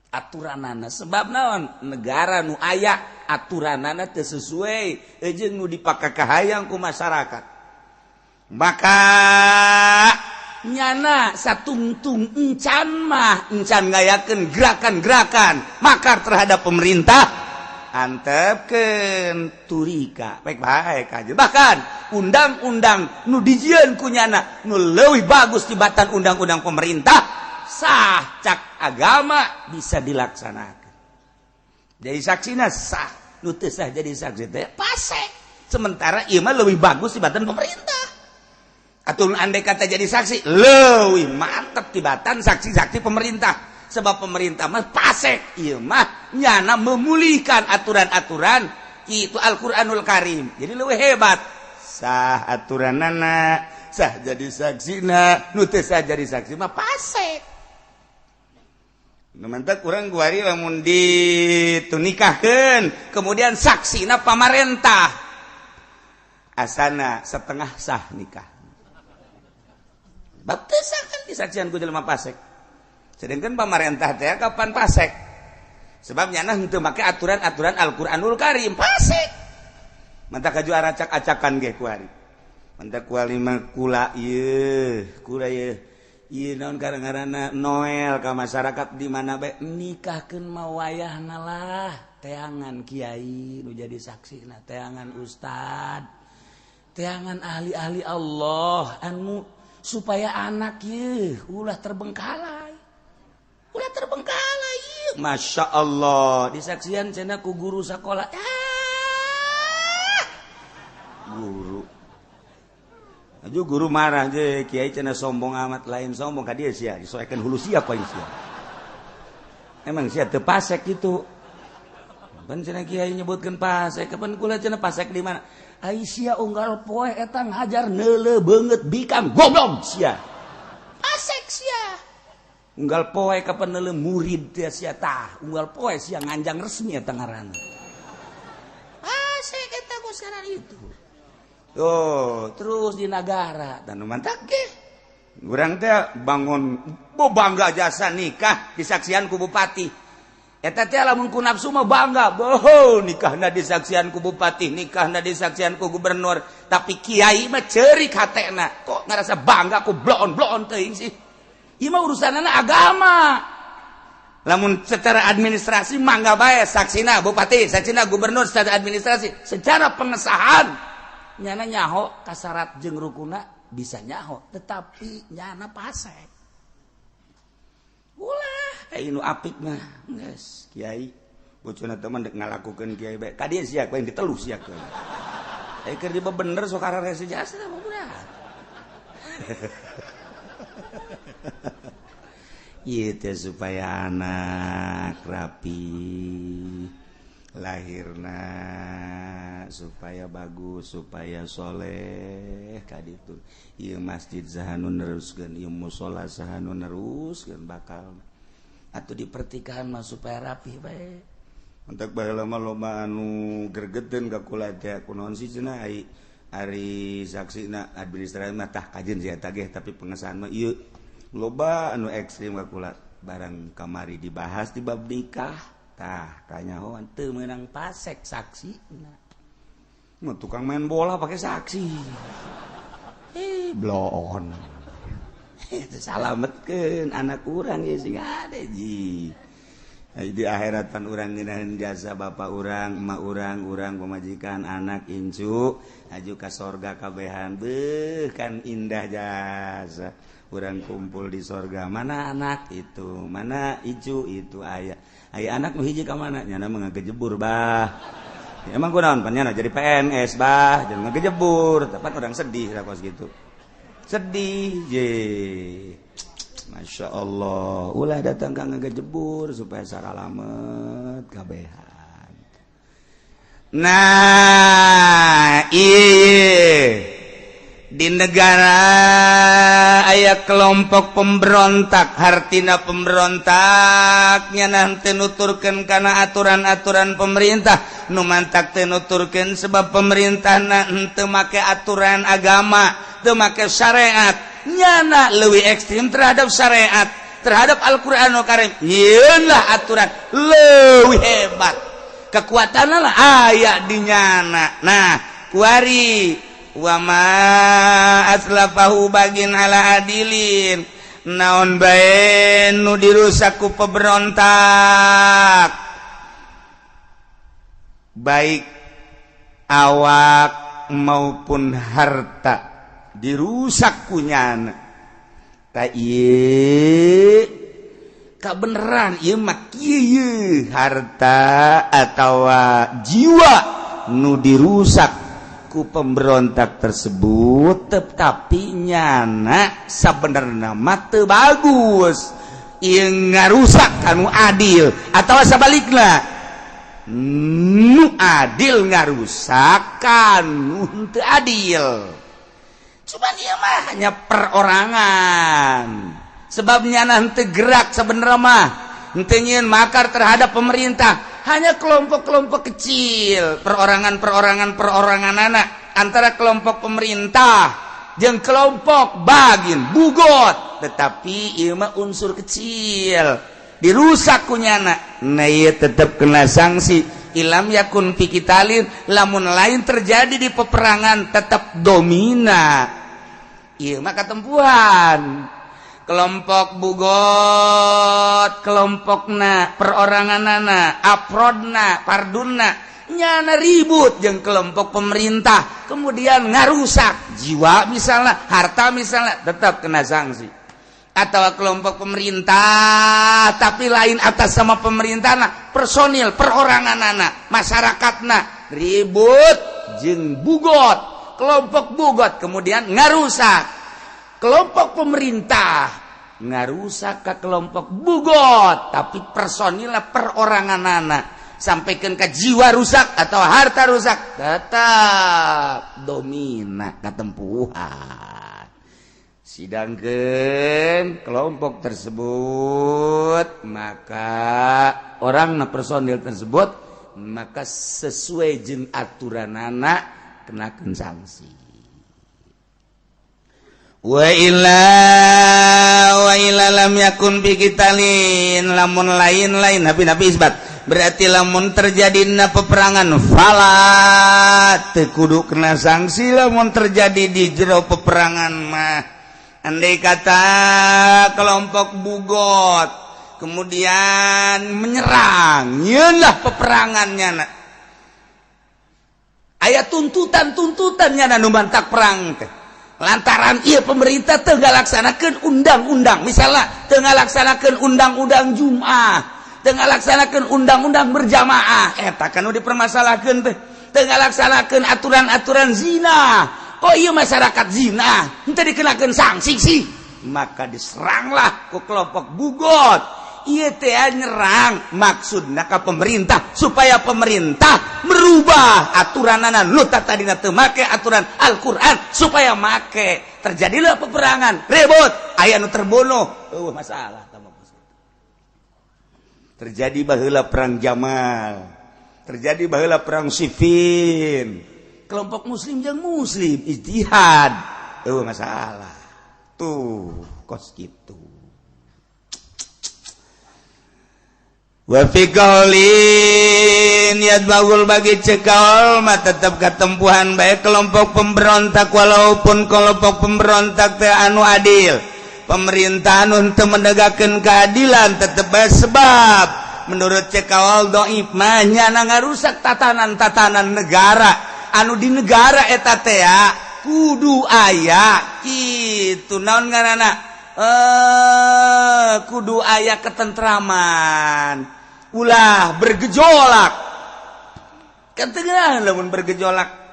aturanana. Sebab naon? Negara nu aya aturanana teu sesuai jeung nu dipakakahayang ku masyarakat, maka nyana satungtung encan mah encan ngayakeun gerakan-gerakan makar terhadap pemerintah, antepkeun turika baik-baik aja. Bahkan undang-undang nu dijieun ku nyana nu leuwih bagus tibatan undang-undang pemerintah, sah cak agama, bisa dilaksanakan. Jadi saksina sah, nu teu sah jadi saksi teh pasek. Sementara ieu mah leuwih bagus tibatan pemerintah. Atau andai kata jadi saksi leuwih mantep tibatan saksi-saksi pemerintah, sebab pemerintah mah pasek, ieu mah nyana memulihkan aturan-aturan itu Al-Qur'anul Karim, jadi lebih hebat. Sah aturanana, sah jadi saksina, nu teu sah jadi saksi mah pasek. Nu mantak urang kuari lamun ditunikahkeun kemudian saksina pamarentah, asana setengah sah nikah. Bab teu sah kan disaksian ku jelema pasek, sedangkan pamarentah teh kapan pasek, sebab nyana henteu make aturan-aturan Al-Qur'anul Karim, pasek. Mantak kaju acak-acakan ge kuari. Mantak kuari mah kula ieu, kula ieu. Ieu naon ngaranna, Noel ka masyarakat di mana bae, nikahkeun mah wayahna lah teangan kiai nu jadi saksina, teangan ustad, teangan ahli-ahli Allah anu supaya anak ye ulah terbengkalai, ulah terbengkalai. Masya Allah, disaksian cenah ku guru sekolah. Ah, guru aju guru marah je, kiai cenah sombong amat. Lain sombong ka dia, sia disoekeun hulu sia ku sia. Emang sia teu pasek gitu kan cenah kiai nyebutkeun pasek. Kapan kula cenah pasek, di mana? Ai sia unggal poe eta ngajar neuleu beungeut bikang, goblok sia, pasek sia. Unggal poe kapan neuleu murid teh sia, tah unggal poe sia nganjang resmi eta ngaranna, pasek eta ku sekarang itu. Oh, terus di negara dan mantak ge urang teh bangun bo bangga jasa nikah disaksian ku bupati. Eta teh lamun ku nafsu mah bangga, boho nikahna disaksian ku bupati, nikahna disaksian ku gubernur. Tapi kiai mah ceurik hatena, kok ngerasa bangga ku bloon-bloon teuing sih. Ieu mah urusanana agama. Lamun secara administrasi mangga bae saksina bupati, saksina gubernur secara administrasi, secara pengesahan nyana nyaho kasarat jeung rukuna bisa nyaho, tetapi nyana pasek. Ulah ai nu apik mah geus kiai bocona teman dek ngalakukeun kiai bae ka dieu sia ku yang diteluh sia ku. Ai keur dibebener sok ararese jasa mah budak. Ieu teh supaya anak rapi lahirna, supaya bagus, supaya soleh kaditu. Ieu masjid saha nu neruskeun, ieu musala saha nu neruskeun bakal. Atuh di pertikahan mah supaya rapi bae. Mantak baheula mah loba anu gregeteun ka kula teh, kunaon sih cenah ai ari saksina administrasi mah tah kajeun sia eta ge, tapi pengesahan mah ieu loba anu ekstrim ka kula. Barang kamari dibahas di bab nikah tah kanyahoan teu meunang pasek saksi. Mah tukang main bola pakai saksi. Eh, bloon. Itu salametkeun anak urang ya, sing ada ji di akhirat pan urang ngeunaheun jasa bapak urang, emak urang, urang pamajikan, anak, incu aju ka sorga kabehan. Beuh, kan indah jasa urang kumpul di sorga. Mana anak itu, mana icu itu? Aya aya anak nu hiji ka mana nyana mah ngagejebur, bah. Emang kunaon pan nyana jadi PNS, bah, jangan ngagejebur. Tepat orang sedih lah kos gitu, sedih je. Masya Allah, ulah datang ka ngagejebur supaya saralamet kabehan. Nah, iya, di negara aya kelompok pemberontak. Hartina pemberontaknya nanti nuturkan karena aturan-aturan pemerintah nu mantak teu nuturkeun, sebab pemerintah henteu make aturan agama, teu make syariat. Nyana leuwih ekstrim terhadap syariat, terhadap Al-Qur'anul Karim. Yeun lah aturan leuwih hebat kekuatan lah aya di nyana. Nah, kuari wama atlafahu bagin ala adilin, naon bae nu dirusak ku pemberontak, baik awak maupun harta dirusak ku nyana. Tak ieu kabeneran ieu mah kieu, harta atawa jiwa nu dirusak ku pemberontak tersebut, tetapi nyana sebenarnya mah teu bagus ieu ngarusak kanu adil, atau sebaliknya nu adil ngarusak kanu teu adil. Cuma dia mah hanya perorangan, sebabnya nanti gerak sebenarnya mah henteu nyieun makar terhadap pemerintah, hanya kelompok-kelompok kecil, perorangan-perorangan, perorangan anak antara kelompok pemerintah jeung kelompok bagin bugot, tetapi ieu mah unsur kecil dirusak ku nyana. Nah, ieu tetep kena sanksi ilam yakun fi qitalin, lamun lain terjadi di peperangan, tetap domina. Ieu mah katempuhan kelompok bugot, kelompokna, peroranganana, afrodna, farduna, nyana ribut jeung kelompok pemerintah, kemudian ngarusak jiwa misalnya, harta misalnya, tetap kena sanksi. Atau kelompok pemerintah tapi lain atas sama pemerintah, nah, personil perorangan anak masyarakatna ribut jeung bugot, kelompok bugot, kemudian ngarusak kelompok pemerintah, ngarusak ke kelompok bugot, tapi personilnya perorangan anak, sampaikan ke jiwa rusak atau harta rusak, tetap domina ketempuhan. Sidangkan kelompok tersebut, maka orang personil tersebut maka sesuai jeung aturan anak kenakan sanksi. Wa illa, wa illa lam yakun fi qitalin, lamun lain-lain nabi nabi isbat berarti lamun terjadi na peperangan, fala teu kudu kena sanksi lamun terjadi di jero peperangan mah. Andai kata kelompok bugot kemudian menyerang, nyeunlah peperangannya na aya tuntutan-tuntutannya nu mantak perang teh lantaran iya pemerintah teu ngalaksanakeun undang-undang, misalnya teu ngalaksanakeun undang-undang Jum'ah, teu ngalaksanakeun undang-undang berjamaah, eta kan nu dipermasalahkeun teh, teu ngalaksanakeun aturan-aturan zina. Kok iya masyarakat zina henteu dikenakeun sanksi sih? Maka diseranglah ku kelompok bugot. Ieu teh nyerang maksudna ka pemerintah supaya pemerintah merubah aturanana nu tadina teu make aturan Al-Qur'an supaya make. Terjadilah peperangan, ribut, aya nu terbunuh, eueuh masalah. Terjadi baheula perang Jamal, terjadi baheula perang Siffin, kelompok muslim jeung muslim ijtihad, eueuh masalah. Tuh kos kitu. Wa fi qaulin yadbagul bagi cekal mah tetap ketempuhan baik kelompok pemberontak, walaupun kelompok pemberontak teh anu adil. Pemerintah nu teu menegakkeun keadilan tetep bae, sebab menurut cek kaul doif mah nyana ngarusak tatanan-tatanan negara anu di negara eta teh kudu aya kitu, naon ngaranna, kudu aya ketentraman, ulah bergejolak kan. Tengah lamun bergejolak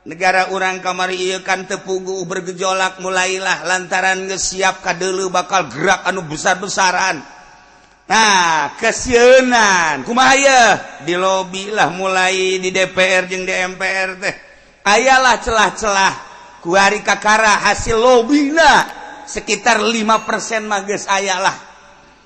negara urang kamari ieu kan teu puguh bergejolak. Mulailah lantaran geus siap kadeuleu bakal gerak anu besar-besaran. Nah, kesieunan kumaha ye di lobi lah, mulai di DPR jeung di MPR teh ayalah celah-celah. Kuari kakara hasil lobina sekitar 5% mah geus aya lah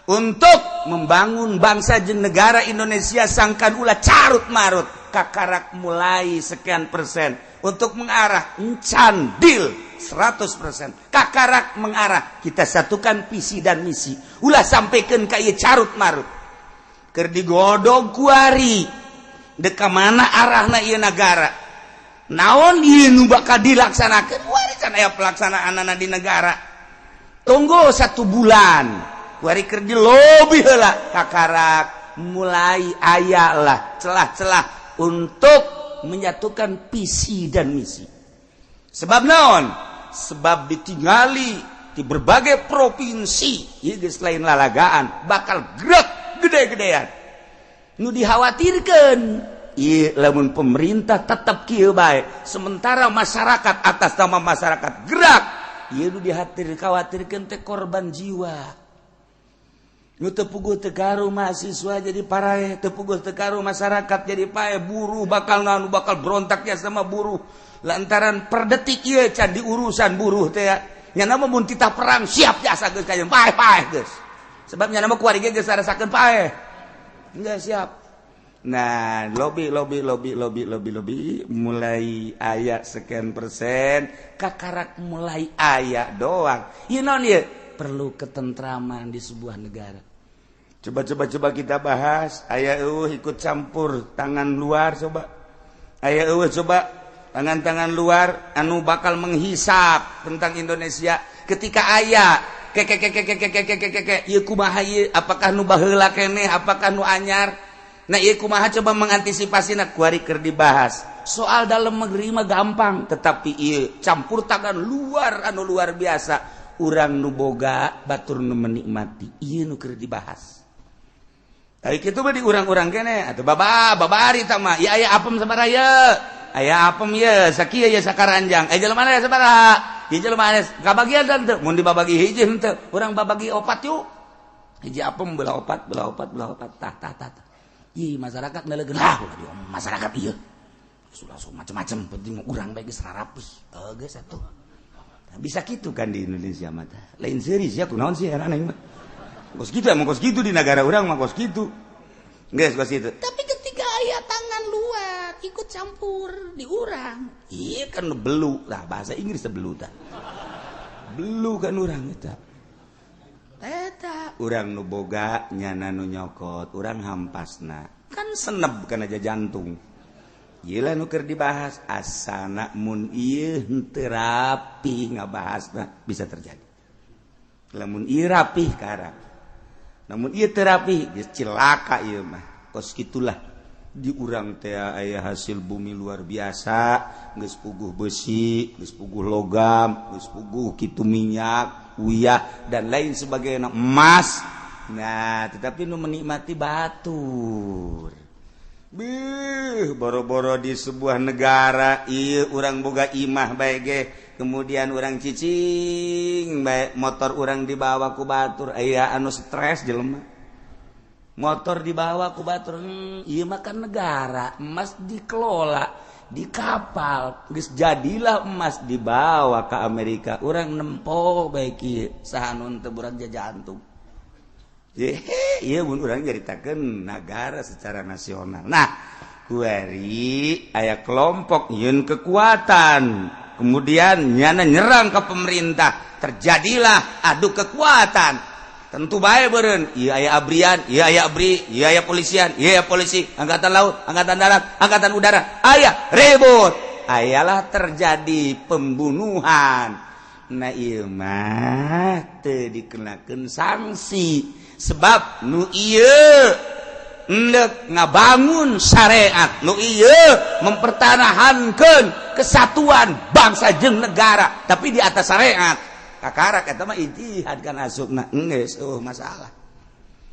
untuk membangun bangsa jeung negara Indonesia sangkan ulah carut marut. Kakarak mulai sekian persen untuk mengarah encan deal 100%, kakarak mengarah kita satukan visi dan misi, ulah sampaikan ka ieu carut marut. Keur digodog kuari deka mana arahna ieu negara, naon ieu nu bakal dilaksanakeun. Kuari can aya pelaksanaanana di negara. Tunggu satu bulan, kuari keur di lobi heula, kakarak mulai aya lah celah-celah untuk menyatukan visi dan misi. Sebab naon? Sebab ditinggali di berbagai provinsi ieu geus lain lalagaan, bakal gerak gede-gedean. Nu dikhawatirkan ieu lamun pemerintah tetap kieu bae, sementara masyarakat atas nama masyarakat gerak, ieu nu dihatir khawatirkeun teh korban jiwa. Nu teu puguh teu karu mahasiswa jadi paraeh, teu puguh teu karu masyarakat jadi paeh, buruh bakal nu bakal berontaknya sama buruh lantaran per detik ieu can diurusan buruh teh nya. Mah mun titah perang siap jasa geus kajeun paeh paeh geus, sebab nya mah kuari ge geus rasakeun paeh enggak siap. Nah, lobby lobby lobby lobby lobby lobby mulai aya sekian persen, kakarak mulai aya doang. Ieu naon ieu? Perlu ketentraman di sebuah negara. Coba coba coba kita bahas, aya eueuh ikut campur tangan luar? Coba, aya eueuh coba tangan-tangan luar anu bakal menghisap tentang Indonesia? Ketika aya ke ke ke ke ke ke ke ke ke ke ieu kumaha ieu? Apakah nu baheula keneh, apakah nu anyar? Nah, ieu kumaha coba mengantisipasi? Nah, kuari keur dibahas soal dalam negeri mah gampang, tetapi ieu campur tangan luar anu luar biasa, urang nu boga batur nu menikmati, ieu nu keur dibahas. Tapi kitu mah di urang-urang kene atuh baba babari tah mah. Ieu aya apem sabaraha ye? Aya apem ye sakieu ye, sakaranjang. Eh, jelema mana sabaraha? Ieu jelema kabagian teu? Mun dibabagi hiji henteu, urang babagi opat yuk. Hiji apem belah opat, belah opat, belah opat, tah tah tah. Ih, masyarakat nelegeun lah masyarakat ieu. Sudah langsung macam-macam, penting urang bae geus rarapih. Oh, geus atuh. Nah, bisa gitu kan di Indonesia mah. Lain series ya, kunaon sih heran aing mah. Kos gitu emang, kos gitu di negara urang mah kos gitu. Geus kos gitu. Tapi ketika aya tangan luar ikut campur di urang. Iya kan belu lah, bahasa Inggris belu tah. Belu kan urang eta. Eta urang nu boga nyana nu nyokot, urang hampasna. Kan seneb kan aja jantung. Gila nu keur dibahas asana mun ieu henteu rapi ngabahasna bisa terjadi. Lamun ieu rapih karak. Namun ieu teu rapi geus cilaka ieu mah. Kos kitulah di urang teh aya hasil bumi luar biasa, geus puguh besi, geus puguh logam, geus puguh kitu minyak, uyah dan lain sebagainya, emas. Nah, tetapi nu menikmati batur. Beuh, boro-boro di sebuah negara ieu urang boga imah bae ge, kemudian urang cicing bae, motor urang dibawa ku batur, aya anu stres jelema. Motor dibawa ku batur, ieu mah kan negara, emas dikelola di kapal, geus jadilah emas dibawa ke Amerika, urang nempo bae kieu, saha nu teu burak jantung? Iya, mun urang nyaritakeun negara secara nasional. Nah, kuari aya kelompok yeun kekuatan, kemudian nyana nyerang ke pemerintah, terjadilah adu kekuatan. Tentu bae beureun, ieu aya abrian, ieu aya abri, ieu aya polisian, ieu aya polisi, angkatan laut, angkatan darat, angkatan udara, aya ribut. Ayalah terjadi pembunuhan. Nah ieu mah teu dikenakeun sanksi sebab nu ieu endek ngabangun syariat, nu ieu mempertahankan kesatuan bangsa jeung negara tapi di atas syariat. Kakarak eta mah ijtihad kan asupna geus eueuh masalah.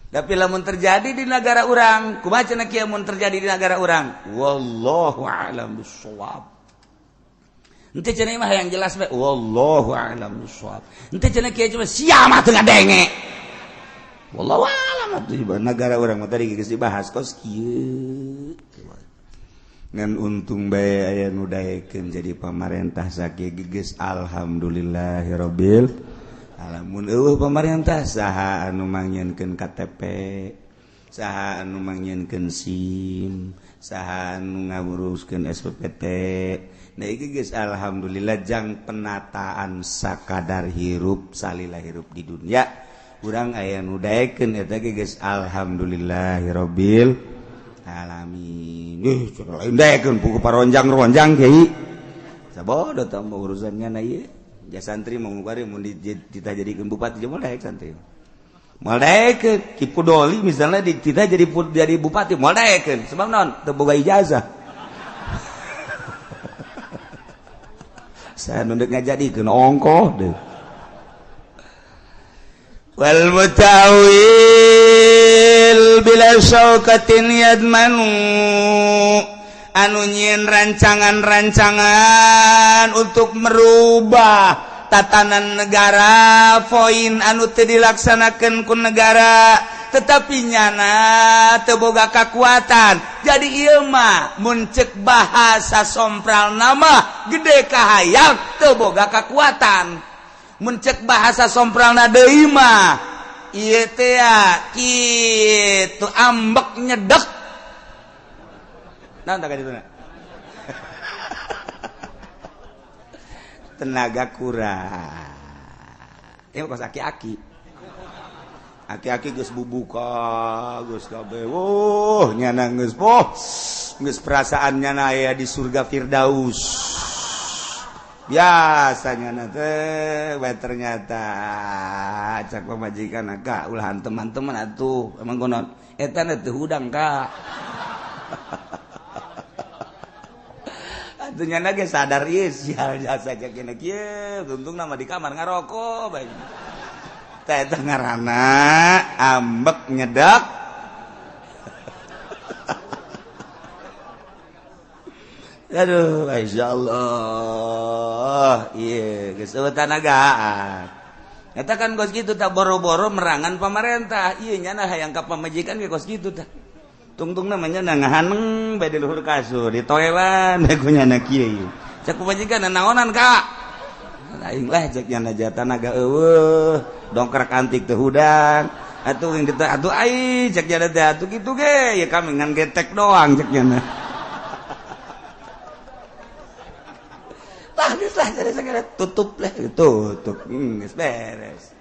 Tapi lamun terjadi di negara urang, kumaha cenah kieu mun terjadi di negara urang? Wallahu a'lam bissawab. Henteu cenah mah yang jelas bae wallahu a'lam bissawab. Henteu cenah kieu cuma sia mah teu ngadenge. Wallahu a'lam atuh negara urang mah tadi geus dibahas kos kieu. Ngan untung bae aya nu daekeun jadi pamarentah sakieu geus alhamdulillahirabbil alamin. Eueuh pamarentah saha anu mangnyieunkeun KTP, saha anu mangnyieunkeun SIM, saha anu nguruskeun SPPT. Nah iki geus alhamdulillah jang penataan sakadar hirup salila hirup di dunia urang aya nu daekeun eta ge geus alhamdulillahirabbil alamin. Ih lain daekeun pugu paronjang-ronjang kiai. Sabodo tah urusannya na ieu. Ja santri mau bari mun dititah jadikeun bupati jeung moal daek santri. Moal daekeun Ki Pudoli misalnya dititah jadi bupati moal daekeun sebab naon teu boga ijazah. Saya nunduk ngajadikeun ongkoh deh. Wal mutawil bila syaukatin yadmanu anu nyieun rancangan-rancangan untuk merubah tatanan negara poin anu teu dilaksanakeun ku negara tetapi nyana teu boga kakuatan. Jadi ieu mah mun ceuk bahasa sompral nama gede kahayang teu boga kakuatan. Mun ceuk bahasa sompralna deui mah ieu teh kitu ambek nyedek. Naon tah ka dituna? Tenaga kurang. Ieu kos aki-aki. Aki-aki geus bubuka, geus kabeh. Wuh, nyana geus poh. Geus perasaan nyana aya di surga Firdaus. Biasanya teh bae ternyata cak pamajikan ka ulahan teman-teman atuh emang konon eta teh hudang ka. Atuh nyana ge sadar ieu sial jasa cak kene kieu tuntung nama di kamar ngarokok bae. Teh eta ngaranna ambek nyedak. Aduh, masya Allah, iya, geus eueuh tanagaan. Eta kan kos kitu tah boro-boro merangan pamarentah, ieu nyana hayang ka pamajikan ge kos kitu tah. Tungtung namanya ngahaneng bae di luhur kasur, ditoewan bae ku nyana kieu ieu. Cek pamajikan naonan ka? Aing lah cek nyana jatah naga eueuh, dongkrak antik teu hudang. Atuh yang diteh atuh ai cek nyana teh atuh kitu ge, ya kami ngan getek doang cek nyana. Lah lah tutup lah tutup geus beres.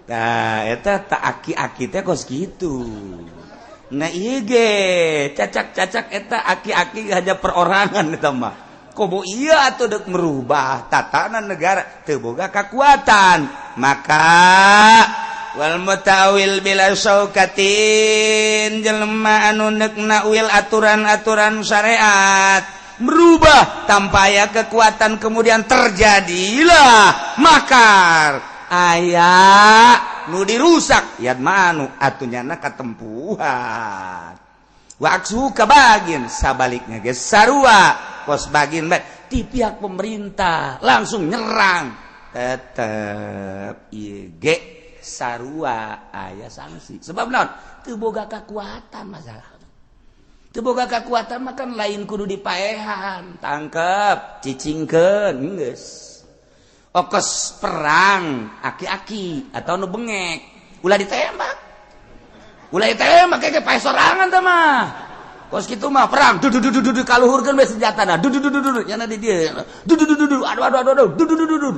Tah eta tak aki-aki teh kos kitu. Nah ieu ge cacak-cacak eta aki-aki hanya perorangan eta mah. Komo ieu atuh deuk merubah tatanan negara teu boga kakuatan. Maka wal mutawil bila syaukatin jelema anu neuk nakwil aturan-aturan syariat merubah tanpa aya kekuatan kemudian terjadilah makar aya nu dirusak yad manu atuh nyana katempuhan waksu kabagin sabaliknya geus sarua kos bagin bae ti pihak pemerintah langsung nyerang tetep ieu ge sarua aya sanksi sebab naon teu boga kakuatan masalah teu boga kakuatan mah kan lain kudu dipaehan tangkep cicingkeun geus okos perang aki-aki atau nu bengek ulah ditembak kayak pae sorangan teh mah kos kitu mah perang du du du du kaluhurkeun we senjatana du du du du nyana di dieu du du du du aduh aduh aduh du du du du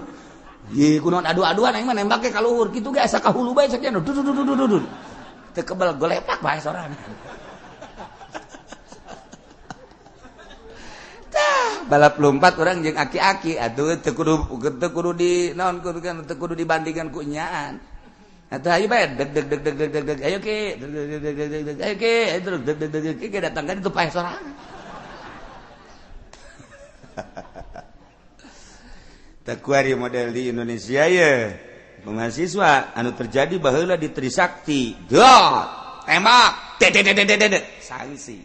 ye kunaon adu-aduan aing mah nembak ge kaluhur kitu ge asa ka hulu bae cek du du du du du teu kebel golepak bae sorangan. Tah Balap lompat orang jeung aki-aki atuh teu kudu di naon, kudu kan teu kudu dibandingkan ku nyaan. Atuh ayo bae deg deg deg deg deg deg deg, ayo ke deg deg deg deg deg deg, ayo ke terus deg deg deg deg ke, datang kan itu paeh sorangan. Takuari model di Indonesia ya, mahasiswa anu terjadi baheula di Trisakti, God tembak dede sanksi.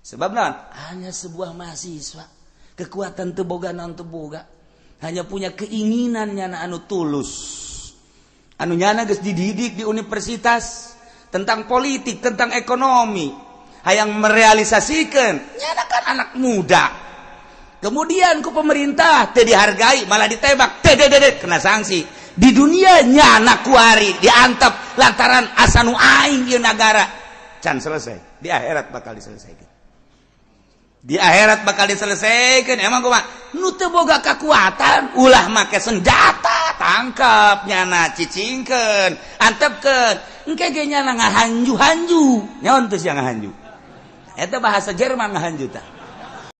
Sebab naon? Hanya sebuah mahasiswa, kekuatan teu boga, naon teu boga, hanya punya keinginan nyana anu tulus, anu nyana geus dididik di universitas tentang politik, tentang ekonomi, hayang merealisasikan. Nyana kan anak muda, kemudian ku pemerintah teu dihargai, malah ditembak, teu kena sanksi. Di dunia nyana kuari diantep lantaran asa nu aing ieu nagara. Can selesai, di akhirat bakal diselesaikan, di akhirat bakal diselesaikan. Emang kumaha nu teu boga kekuatan ulah make senjata, tangkap nyana, cicingkeun, antepkeun. Engke ge nyana ngahanju-hanju. Nyaon teu sia ngahanju? Eta bahasa Jerman, ngahanju tah.